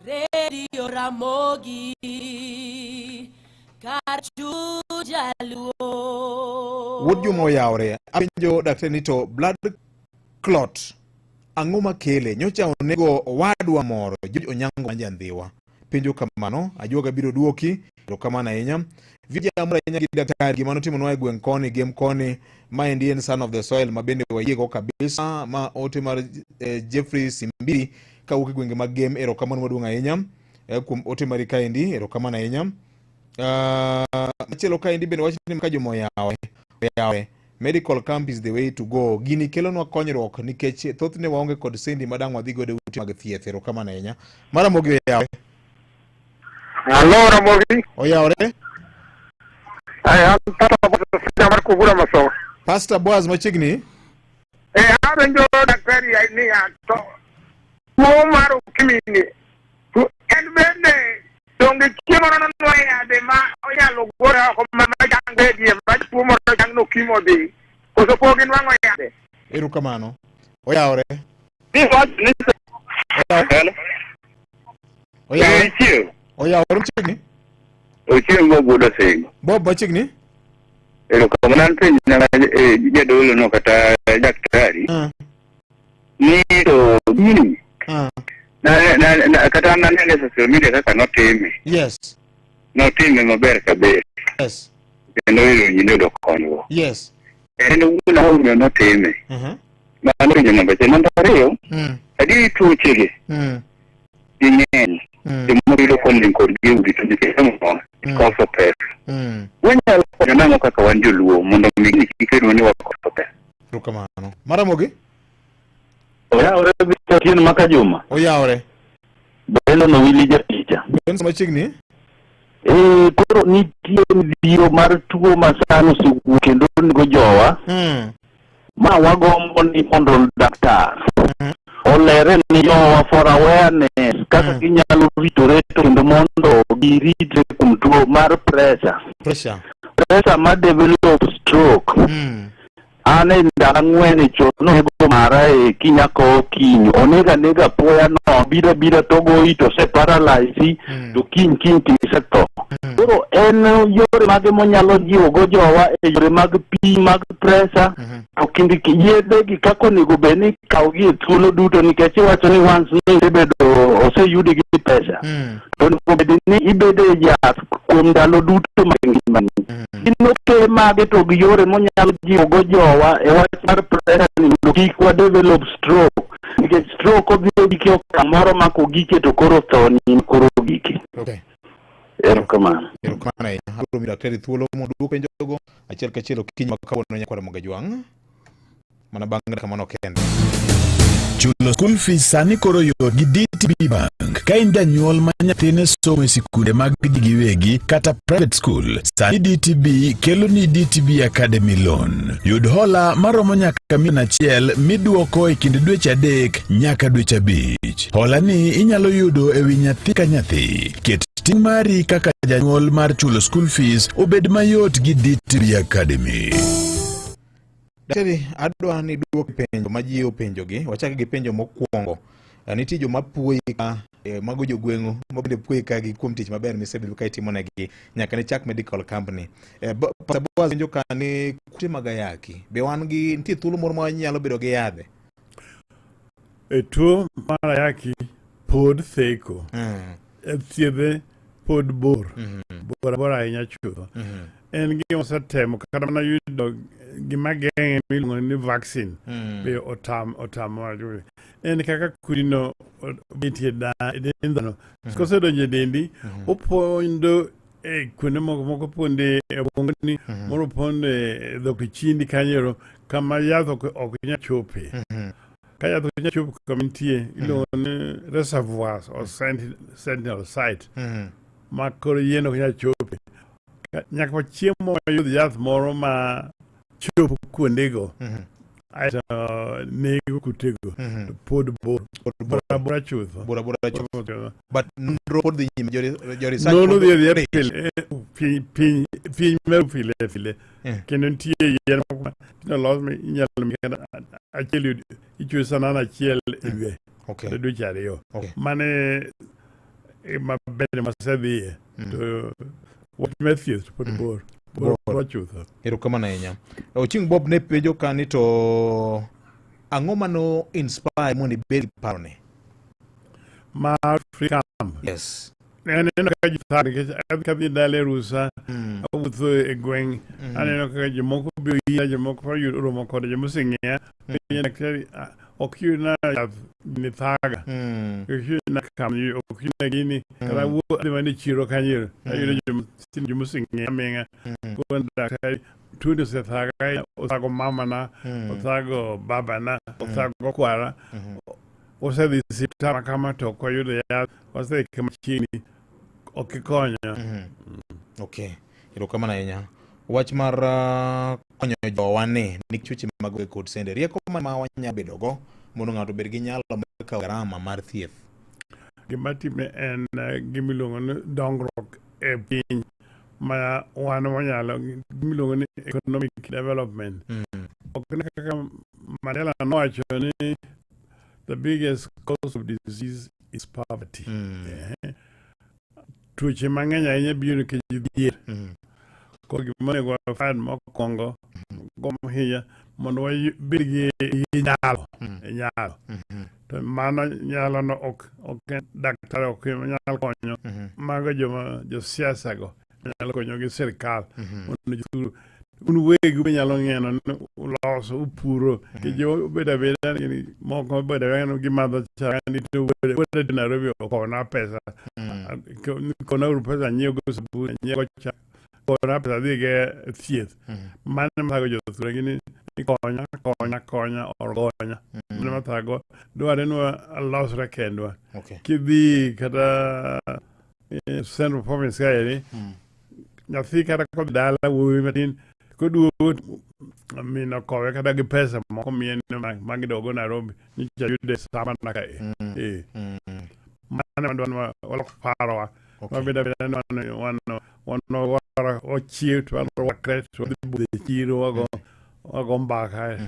L: Radio Ramogi, kar chuny jaluo.
B: Wuod Juma oyawre. Apenjo daktari ni to blood clot ang'o makele? Nyocha onego owadwa moro George Onyango ma Jandhiwa. Penjo kamano, ajuoga biro duoki. Erokamano ahinya. Vija amor ahinya gi daktari gima notimonwa e gweng' koni gem koni. Maendi en son of the soil ma bende wayiego kabisa. Ma ote mar Jeffrey Simbiri kawuok e gwenge mag Gem. Erokamano maduong' ahinya kuom ote mari kaendi. Erokamano ahinya. Machielo kaendi bende wach ni ka joma oyawe, oyawe. Medical camp is the way to go. Gini kelonwa konyruok nikech thothne waonge kod sendi ma dang' wadhi godo e ute mag thieth. Erokamano ahinya. Mar Ramogi oyawe.
A: Halo Ramogi.
B: Oyawre.
A: Ay, an Pastor Boaz mar Kogura Masowe.
B: Pastor Boaz machiegni.
A: Apenjo daktari niya to tuo mar ukimwi ni to en bende donge chieng' moro nonwa yadhe ma onyalo gole oko ma chang bedie ma tuo moro chang no ukimwi odhi koso pok ginwang'o yadhe?
B: Erokamano. Oyawre. Oyawre. Oyawre machiegni.
M: Ochieng' Bob wuod Osingo.
B: Bob machiegni.
M: Erokamano an penjo na jadolo no kata daktari. Ni to gini. Na kata an anene e social media kaka notime.
B: Yes.
M: Notime maber kabisa.
B: Yes.
M: Kendo ero ji noyudo konyruok.
B: Yes.
M: En owuon omiyo notime. Mano penjo namba achiel. Namba ariyo, adieri tuochegi ging'eny. Jomoko yudo konyruok kodgi e udi to nikech ang'o? Koso pesa. Wanyalo konyo nang'o kaka wan joluo mondo mi gini kik kelnwa ni wakoso pesa?
B: Erokamano. Maramogi?
N: Oyawore Victor Otieno maka Juma.
B: Oyawore.
N: Beno no wili jaticha.
B: Benson machiegni.
N: Koro nitie midhiero mar tuo ma sani osewuok kendo nego jowa. Ma wagombo ni mondo daktar olere ni jowa for awareness kaka ginyalo ritore to kendo mondo giritre kuom tuo mar pressure.
B: Pressure.
N: Pressure ma develop stroke. An e ndalo ang'wen e chon nonego mara e kinya ko okinyi. Onego anega apoya no, biro abira to ogoyi to ose paralyze to kiny kiny to isetho. Koro en yore mage monyalo jiwogo jowa e yore mag pi mag presa to kind yedhe gi kaka onego bed ni ikawogi e thuolo duto nikech iwacho ni once ni isebedo oseyudi gi pesa to onego bed ni ibedo e yath kuom ndalo duto mag ngimani. Gin okenge mage to gi yore monyalo jiwogo jowa e wach mar pressure ni mondo kik wa develop stroke nikech stroke odhi ogike okang' moro ma kogike to koro tho ni koro ogike.
B: Okay.
N: Erokamano.
B: Erokamano ahinya. Abiro miyo daktari thuolo mondo odwok penjogo achiel kachiel okinyi ma kawuono nyakwar Mogajwang'. Mana bang' dakika manok kende.
E: Chulo school fees sani koro yot gi DTB Bank. Ka in janyuol ma nyathine somo e sikunde mag ji giwegi kata private school, sani DTB kelo ni DTB Academy Loan. Yud hola maromo nyaka milion achiel miduoko e kind dweche adek nyaka dweche abich. Hola ni inyalo yudo e wi nyathi ka nyathi. Ket ting' mari kaka janyuol mar chulo school fees obed mayot gi DTB Academy.
B: Daktari, adwa ni duok penjo ma ji openjogi. Wachak gi penjo mokwongo. Eh, Nitie joma puoyi ka eh, mago jogweng'u ma bende puoyi ka gi kuom tich maber misebedo ka itimonegi nyaka ne chak medical company. Eh, Pastor Boaz penjo ka ni kute mag ayaki be wan gi nitie thuolo moro ma wanyalo bedo gi yadhe?
K: E tuo mar ayaki pod theko. E thiedhe pod bor. Bor abora ahinya chutho. En gima osetemo kata mana yudo gima geng'e miluongo ni vaccine be otam otamowa. En kaka kudino betie e dend dhano. Kosedonjo e dendi, opondo e kuonde moko moko ponde e obwongoni, moro pondo e dhok e chindi kanyo kama yath ok ok nyal chope. Ka yath ok nyal chopo kama nitie, iluongo ni reservoirs or sentinel site ma koro yien ok nyal chope. Nyaka wachiemo wayud yath moro ma chopo kuondego aeto nego kutego to pod bor bor abora chutho.
B: Bor abora chutho. But nonro pod dhi nyime, jo research
K: Nonro
B: pod
K: dhi adhiya
B: odich.
K: pile, piny piny piny medo pile pile. Kendo nitie yien moko ma tinde olos ma inyalo mi kata achiel ichwe sandan achiel e dwe kata dweche ariyo. Mano e maber masedhiye to wach mar thieth to pod bor bor
B: Bor.
K: bor chutho.
B: Erokamano ahinya. Ochieng' Bob ne penjo ka ni to ang'o mano inspire mondo ibed gi paroni?
K: Mar free camp.
B: Yes.
K: Ne aneno ka ji thar nikech adhi kadhi dala e rusa awuotho e gweng' aneno kaka jomoko biro ira jomoko yudo romo koda joma oseng'eya penjo daktari "Ah, ok yudna yath gini thaga ok yudna kam ok yudna gini kata awuo adhi mana e chiro kanyo ero ayudo joma joma oseng'eya aming'a koro daktari tuoni osethaga ahinya, othago mamana othago babana othago kwara Wasedhi e osiptal ma kama to ok wayudo yath, wasedhi kama chiegni ok ikonyo.
B: Okay, erokamano ahinya. Wach mar konyo jowa ni nikech weche mag weche kod sende, rieko ma wanyalo bedogo mondo ng'ato obed gi nyalo mar kawo garama mar thieth.
K: Gima time en gima iluongo ni dongruok e piny ma wan wanyalo, gima iluongo ni economic development. Ok ne kaka Mandela nowacho ni the biggest cause of disease is poverty. Tuoche mang'eny ahinya biro nikech dhier. Koro gima onego wafan mokwongo gombo ahinya mondo wabed gi gi nyalo e nyalo. To mano nyalo no ok ok en daktari ok ema nyal konyo. Mago joma josiasa go nyalo konyo gi sirkal mondo jothuru un wegi unyalo ng'eno ni uloso upuro nikech obedo abeda ni moko obedo abeda ni gimadho chak ni to wuoda to Nairobi okowna pesa kowna uru pesa anyiew go sabun anyiew go chak kowna pesa adhi go e thieth mano ema thago jothuru gini ni konya konya konya or gonya mano ema thago dwarre ni walosre kendwa kidhi kata Central Province kaeri nyathi kata kodhi dala wuowi matin koduogo min okowe kata gi pesa moko miye ni ma gidogo Nairobi nyicha yude sama na kae eh mano ema dwani walok parowa wabed abeda ni wan wan wan wachiew to warwakre to wadhi budho e chiro wago. Wago mbaka e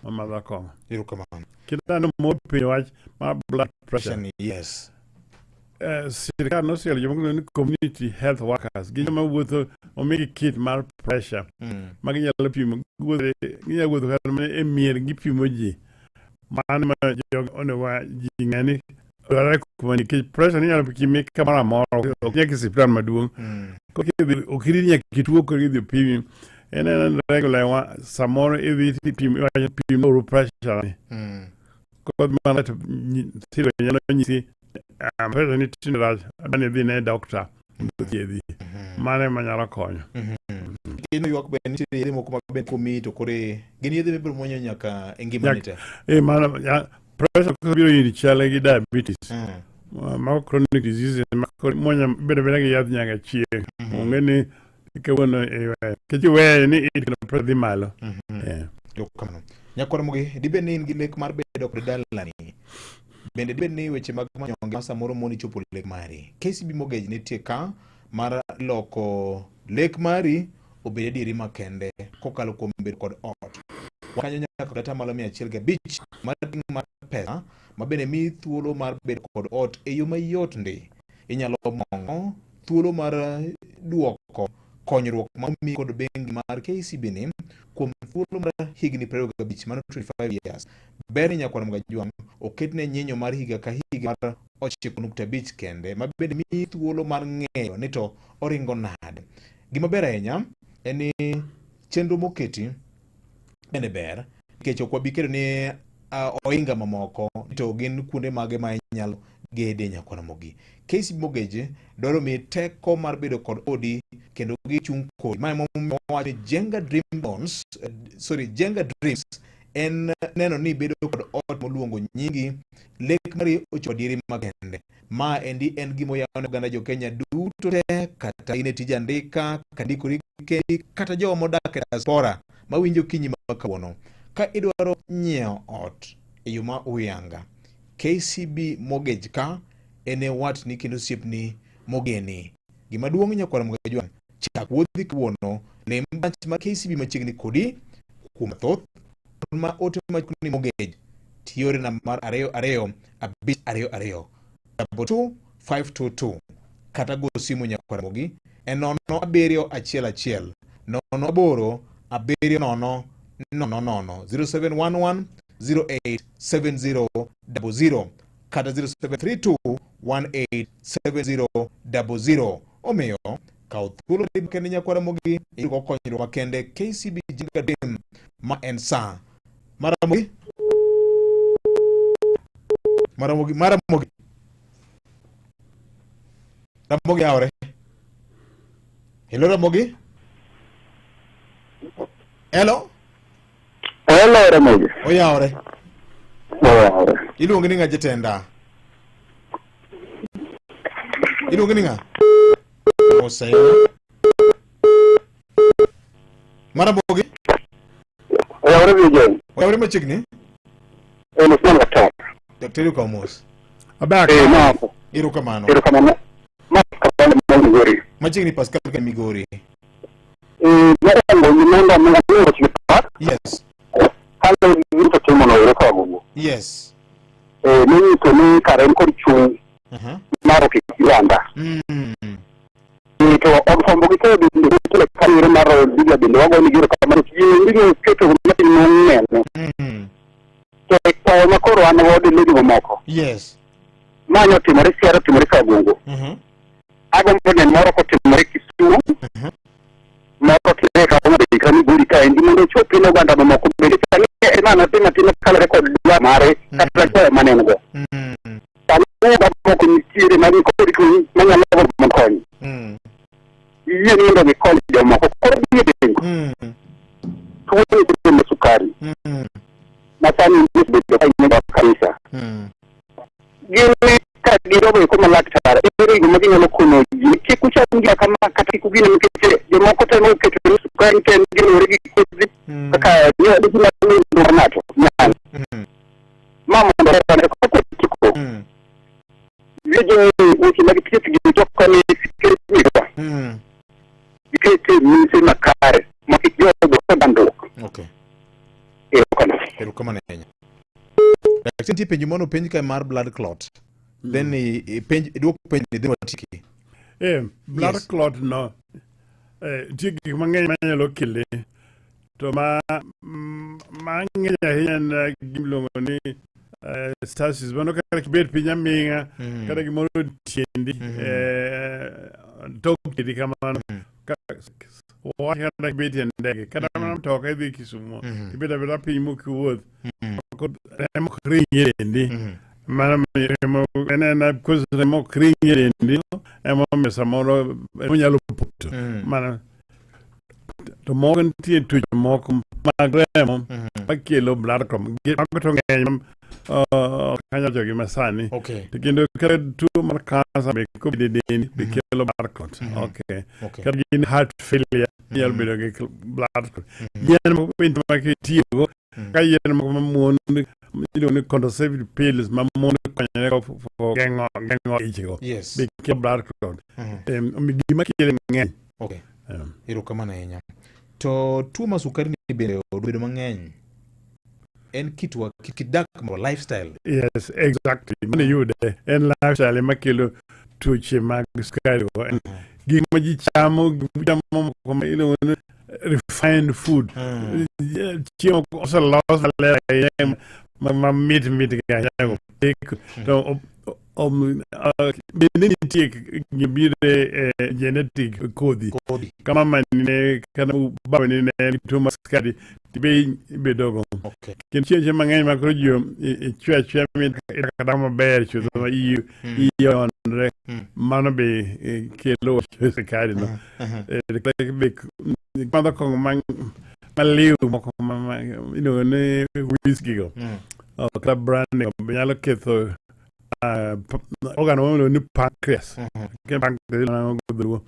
K: wamadho kong'o.
B: Erokamano.
K: Kineno mopenjo wach mar blood pressure.
B: Pressure ni, yes.
K: Eh, sirkal nosielo joma iluongo ni community health workers gin joma wuotho omigi kit mar pressure ma ginyalo pimo ginyalo wuotho kata mana e mier gipimo ji mano ma jogo onego ji ng'e ni dwarore kuma nikech pressure ni inyalo pimi kamoro amora ok nyaka e siptal maduong' Koro kidhi ok irit nyaka ituo koro idhi opimi en ena regular wa samoro idhi tipimo iwacho pim uru pressure ni Kodhi mana to thieth nyalo nyisi ah, pressure ni tinde rach adwa ni idhi ne doctor mondo othiedhi. Mano ema nyalo konyo.
B: Gino ywak be nitie yedhe moko ma be komiyi to koro gin yedhe mibiro muonyo nyaka e ngimani te.
K: Eh, mano ya, pressure kosebiro iri chale gi diabetes. Mago chronic diseases ma koro imuonyo ibedo abeda gi yath nyaka chieng'. Onge ni kawuono iweyo. Nikech iweyo ni it kendo pressure dhi malo. Eh.
B: Erokamano. Nyakwar Ramogi, dibed ni in gi lek mar bedo kod dalani? Bende dibed ni weche mag manyonge ma samoro moni chopo lek mari? KCB Mortgage nitie ka mar loko lek mari obed adieri makende kokalo kuom bedo kod ot. Wakanyo nyaka kod atamalo 105 mar ting' mar pesa ma bende miyi thuolo mar bedo kod ot e yo mayot ndi. Inyalo mongo thuolo mar duoko konyruok ma omi kod bengi mar KCB ni kuom thuolo mar higni 25 mano 25 years. Ber ni nyakwar Mgajwang' oketne nyinyo mar higa ka higa mar 9.5 kende ma bende miyi thuolo mar ng'eyo ni to oringo nade. Gima ber ahinya en ni chenro moketi bende ber nikech ok wabi kedo ni ohinga mamoko to gin kuonde mage ma inyalo gede nyakwar Ramogi. KCB Mortgage dwaro miyi teko mar bedo kod odi kendo gichung' kodi. Ma emomiyo wawacho ni Jenga Dream Loans, sorry, Jenga Dreams en neno ni ibedo kod ot moluongo nyingi, lek mari ochopo adieri makende. Ma endi en gima oyaw ne oganda jo Kenya duto te, kata in e tij andika, kata ndikori kendi, kata jowa modak e diaspora mawinjo kinyi ma kawuono. Ka idwaro nyiewo ot e yo ma uyanga, KCB Mortgage ka en e watni kendo osiepni mogeni. Gima duong' nyakwar Mgajwang', chak wuodhi kawuono, lim branch mar KCB machiegni kodi. Kuom mathoth, ma ote machuok ni mortgage, tiyore namba mar 2 2 5 2 2 22522 kata go simu nyakwar Ramogi e 0 7 1 1 0 8 7 0 0 0 0711 087000 kata 0732 187000. Omiyo kaw thuolo kende nyakwar Ramogi iyud konyruok makende KCB Jenga Dream ma en saa mar Ramogi Maramogi, Maramogi. Ramogi yawre. Hello Ramogi. Hello.
M: Hello Ramogi.
B: Oyawre.
M: Oyawre.
B: Iluongi ni ng'a jatenda? Iluongi ni ng'a? Oseyo. Maramogi.
M: Oyawre Vijay.
B: Oyawre machiegni.
M: Eh, mos daktari.
B: Daktari okawo mos.
K: Aber.
M: Eh, ma.
B: Erokamano.
M: Erokamano. Ma kamano ma Migori.
B: Machiegni Pascal ka Migori.
M: Eh, mokwongo gimondo mi wach gi pak.
B: Yes.
M: Kane gino timo no ero kagogo.
B: Yes.
M: Eh, nonyiso ni kare en kod chuny mar ok Uganda. To od fwambo gi keyo bende nitiere kanyo mar Royal bende wago ni giro kamano ji ndiko keto matin mong'eny. To kwayo ma koro an godo ne jomamoko.
B: Yes.
M: Ma ne otimore Siaya otimore Kagongo. Agombo neno moro kotimore Kisumu. Moro otimore ka Homa Bay kata Migori kaendi mondo ochopi ne oganda mamoko bende sani ma notimo atima kaluwore kod dwaro mare kata kwayo mane en go. Sani oganda moko nitiere man kod chuny manyalo gombo mondo okony. Giyie ni mondo gikony jomoko. Koro dhi e bengo. Tuo ni tuo mar sukari. Ma sani osebedo ka inego kanisa. Gin ka giromo eko ma laktar, ere gigo ma ginyalo kono ji kik ucham gima kama kata kik ugine nikech jomoko temo keto ni sukari to en giluwore gi kodhi kaka ni gima mar ng'ato nyalo. Ma mondo ane kaka otieko. Weche weche mag thieth gi to koni siketwa. Gikete mise makare ma kik jogo kod chandruok.
B: Okay. Erokamano ahinya. Daktari, nitie penjo moro penj kae mar blood clot. Then ipenj iduok penj ni then watieki.
K: Blood clot no nitie gik mang'eny manyalo kele to ma mang'eny ahinya en gima iluongo ni stasis mano kata kibet piny aming'a kata gimoro tiendi tok tiendi kamano wach kata kibet e ndege kata mana mtoka idhi Kisumo ibet abeta piny mokiwuoth remo ok ring e dendi mano miyo remo en ena because remo ok ring e dendi emomiyo samoro remo nyalo poto mana to moko nitie tuoche moko mag remo makelo blood clot mago to ng'eny ok anyal wacho gi masani to kendo kata tuo mar kansa be kobedo e dendi be kelo blood clot okay kata gin heart failure inyalo bedo gi blood clot yien moko be nitie ma kitiyogo ka yien moko ma mon iluongo ni contraceptive pills ma mon konyore go for geng'o geng'o ich go be kelo blood clot Omiyo gima kele ng'eny
B: Erokamano ahinya. To tuo mar sukari ni bende obedo mang'eny. En kitwa, kit dak marwa, lifestyle.
K: Yes, exactly. Mano iyude. En lifestyle ema kelo tuoche mag sukari go. En gik ma ji chamo, gik ma chamo moko ma iluongo ni refined food. Chiemo oselos maler ahinya ma mit mit ga ahinya go. To bende nitie gibiro e genetic kodhi. Kama mamani ne kata babani ne nigi tuo mar sukari to be ibedogo. Kendo chiemo mang'eny ma koro ji ichwe achweya mit idak adaka maber chutho ma iyi onre mano be kelo wach sukari no. Be madho kong'o maliw moko iluongo ni whisky go kata brandy be nyalo ketho organ moro miluongo ni pancreas. Ke pancreas iluongo gi dholuo.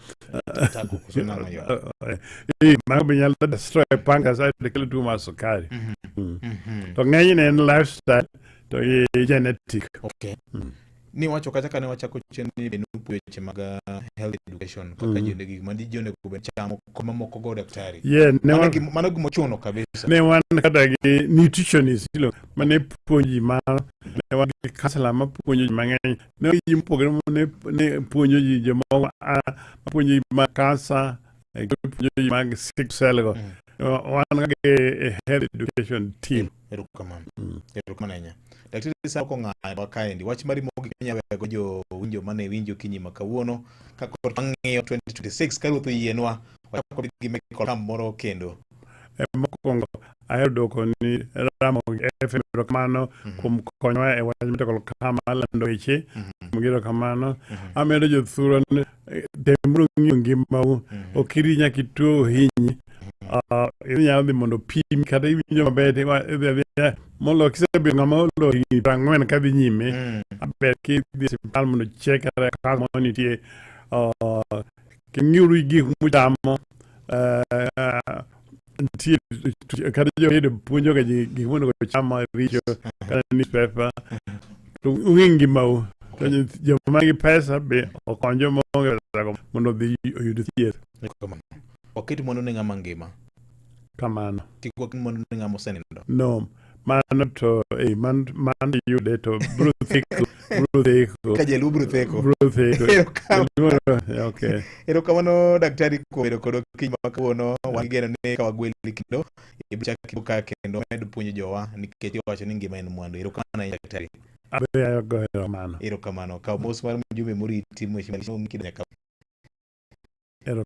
B: Tago koso nang'o yo?
K: Mago be nyalo destroy pancreas aeto kelo tuo mar sukari. To ng'enyne en lifestyle to gi genetic.
B: Niwacho kacha kane wachako chien ni be nupuonjo weche mag health education kaka ji onego gik ma ji onego bed chamo kod mamoko go daktari.
K: Yeah, ne
B: Mano mano gima ochuno kabisa.
K: Ne wan kata gi nutritionist ilo mane puonjo ji mano, ne wan gi counselor ma puonjo ji mang'eny, ne wan gi ji mopogore ma ne puonjo ji jomoko ma puonjo ji mag cancer, puonjo ji mag sickle cell go. Wan gi health education team.
B: Erokamano. Erokamano ahinya. Daktari sa ok ong'ayowa kaendi. Wach mari mogik minyalo wego jowinjo mane winjo okinyi ma kawuono ka koro wang'iyo 2026 ka ruoth oyienwa wachako gi medical camp moro kendo.
K: Mokwongo ahero dwoko ni Ramogi FM erokamano kuom konyowa e wach medical camp mar lando weche. Kuom erokamano. Amedo jothurwa ni temuru ng'iyo ngimau. Ok iri nyaka ituo ohinyi. Inyalo dhi mondo opimi kata iwinjo maber to idhi adhiya molo kisebedo ng'ama olo higni 40 kadhi nyime. Ber kidhi e osiptal mondo check kata ka moro nitie. King'iuru gik muchamo. Nitie kata joredio puonjo ga ji gik monego cham maricho kata newspaper. To ung'i ngimau. To joma nigi pesa be okony joma onge pesa go mondo odhi oyud thieth.
B: Erokamano. Waket mwandu ne ng'ama ngima.
K: Kamano.
B: Kik waket mwandu ne ng'ama osenindo.
K: No, mano to mano iyude to bro theko, bro theko.
B: Ka jaluo bro theko.
K: Bro theko.
B: Erokamano.
K: Okay.
B: Erokamano daktari kuom bedo kodwa okinyi ma kawuono. Wan gi geno ni ka wagweli kendo ibiro chak ka kendo med puonjo jowa nikech iwacho ni ngima en mwandu. Erokamano ahinya daktari.
K: Abe agoyo erokamano.
B: Erokamano. Kaw mos mar mjumbe moriti mheshimiwa Kido nyaka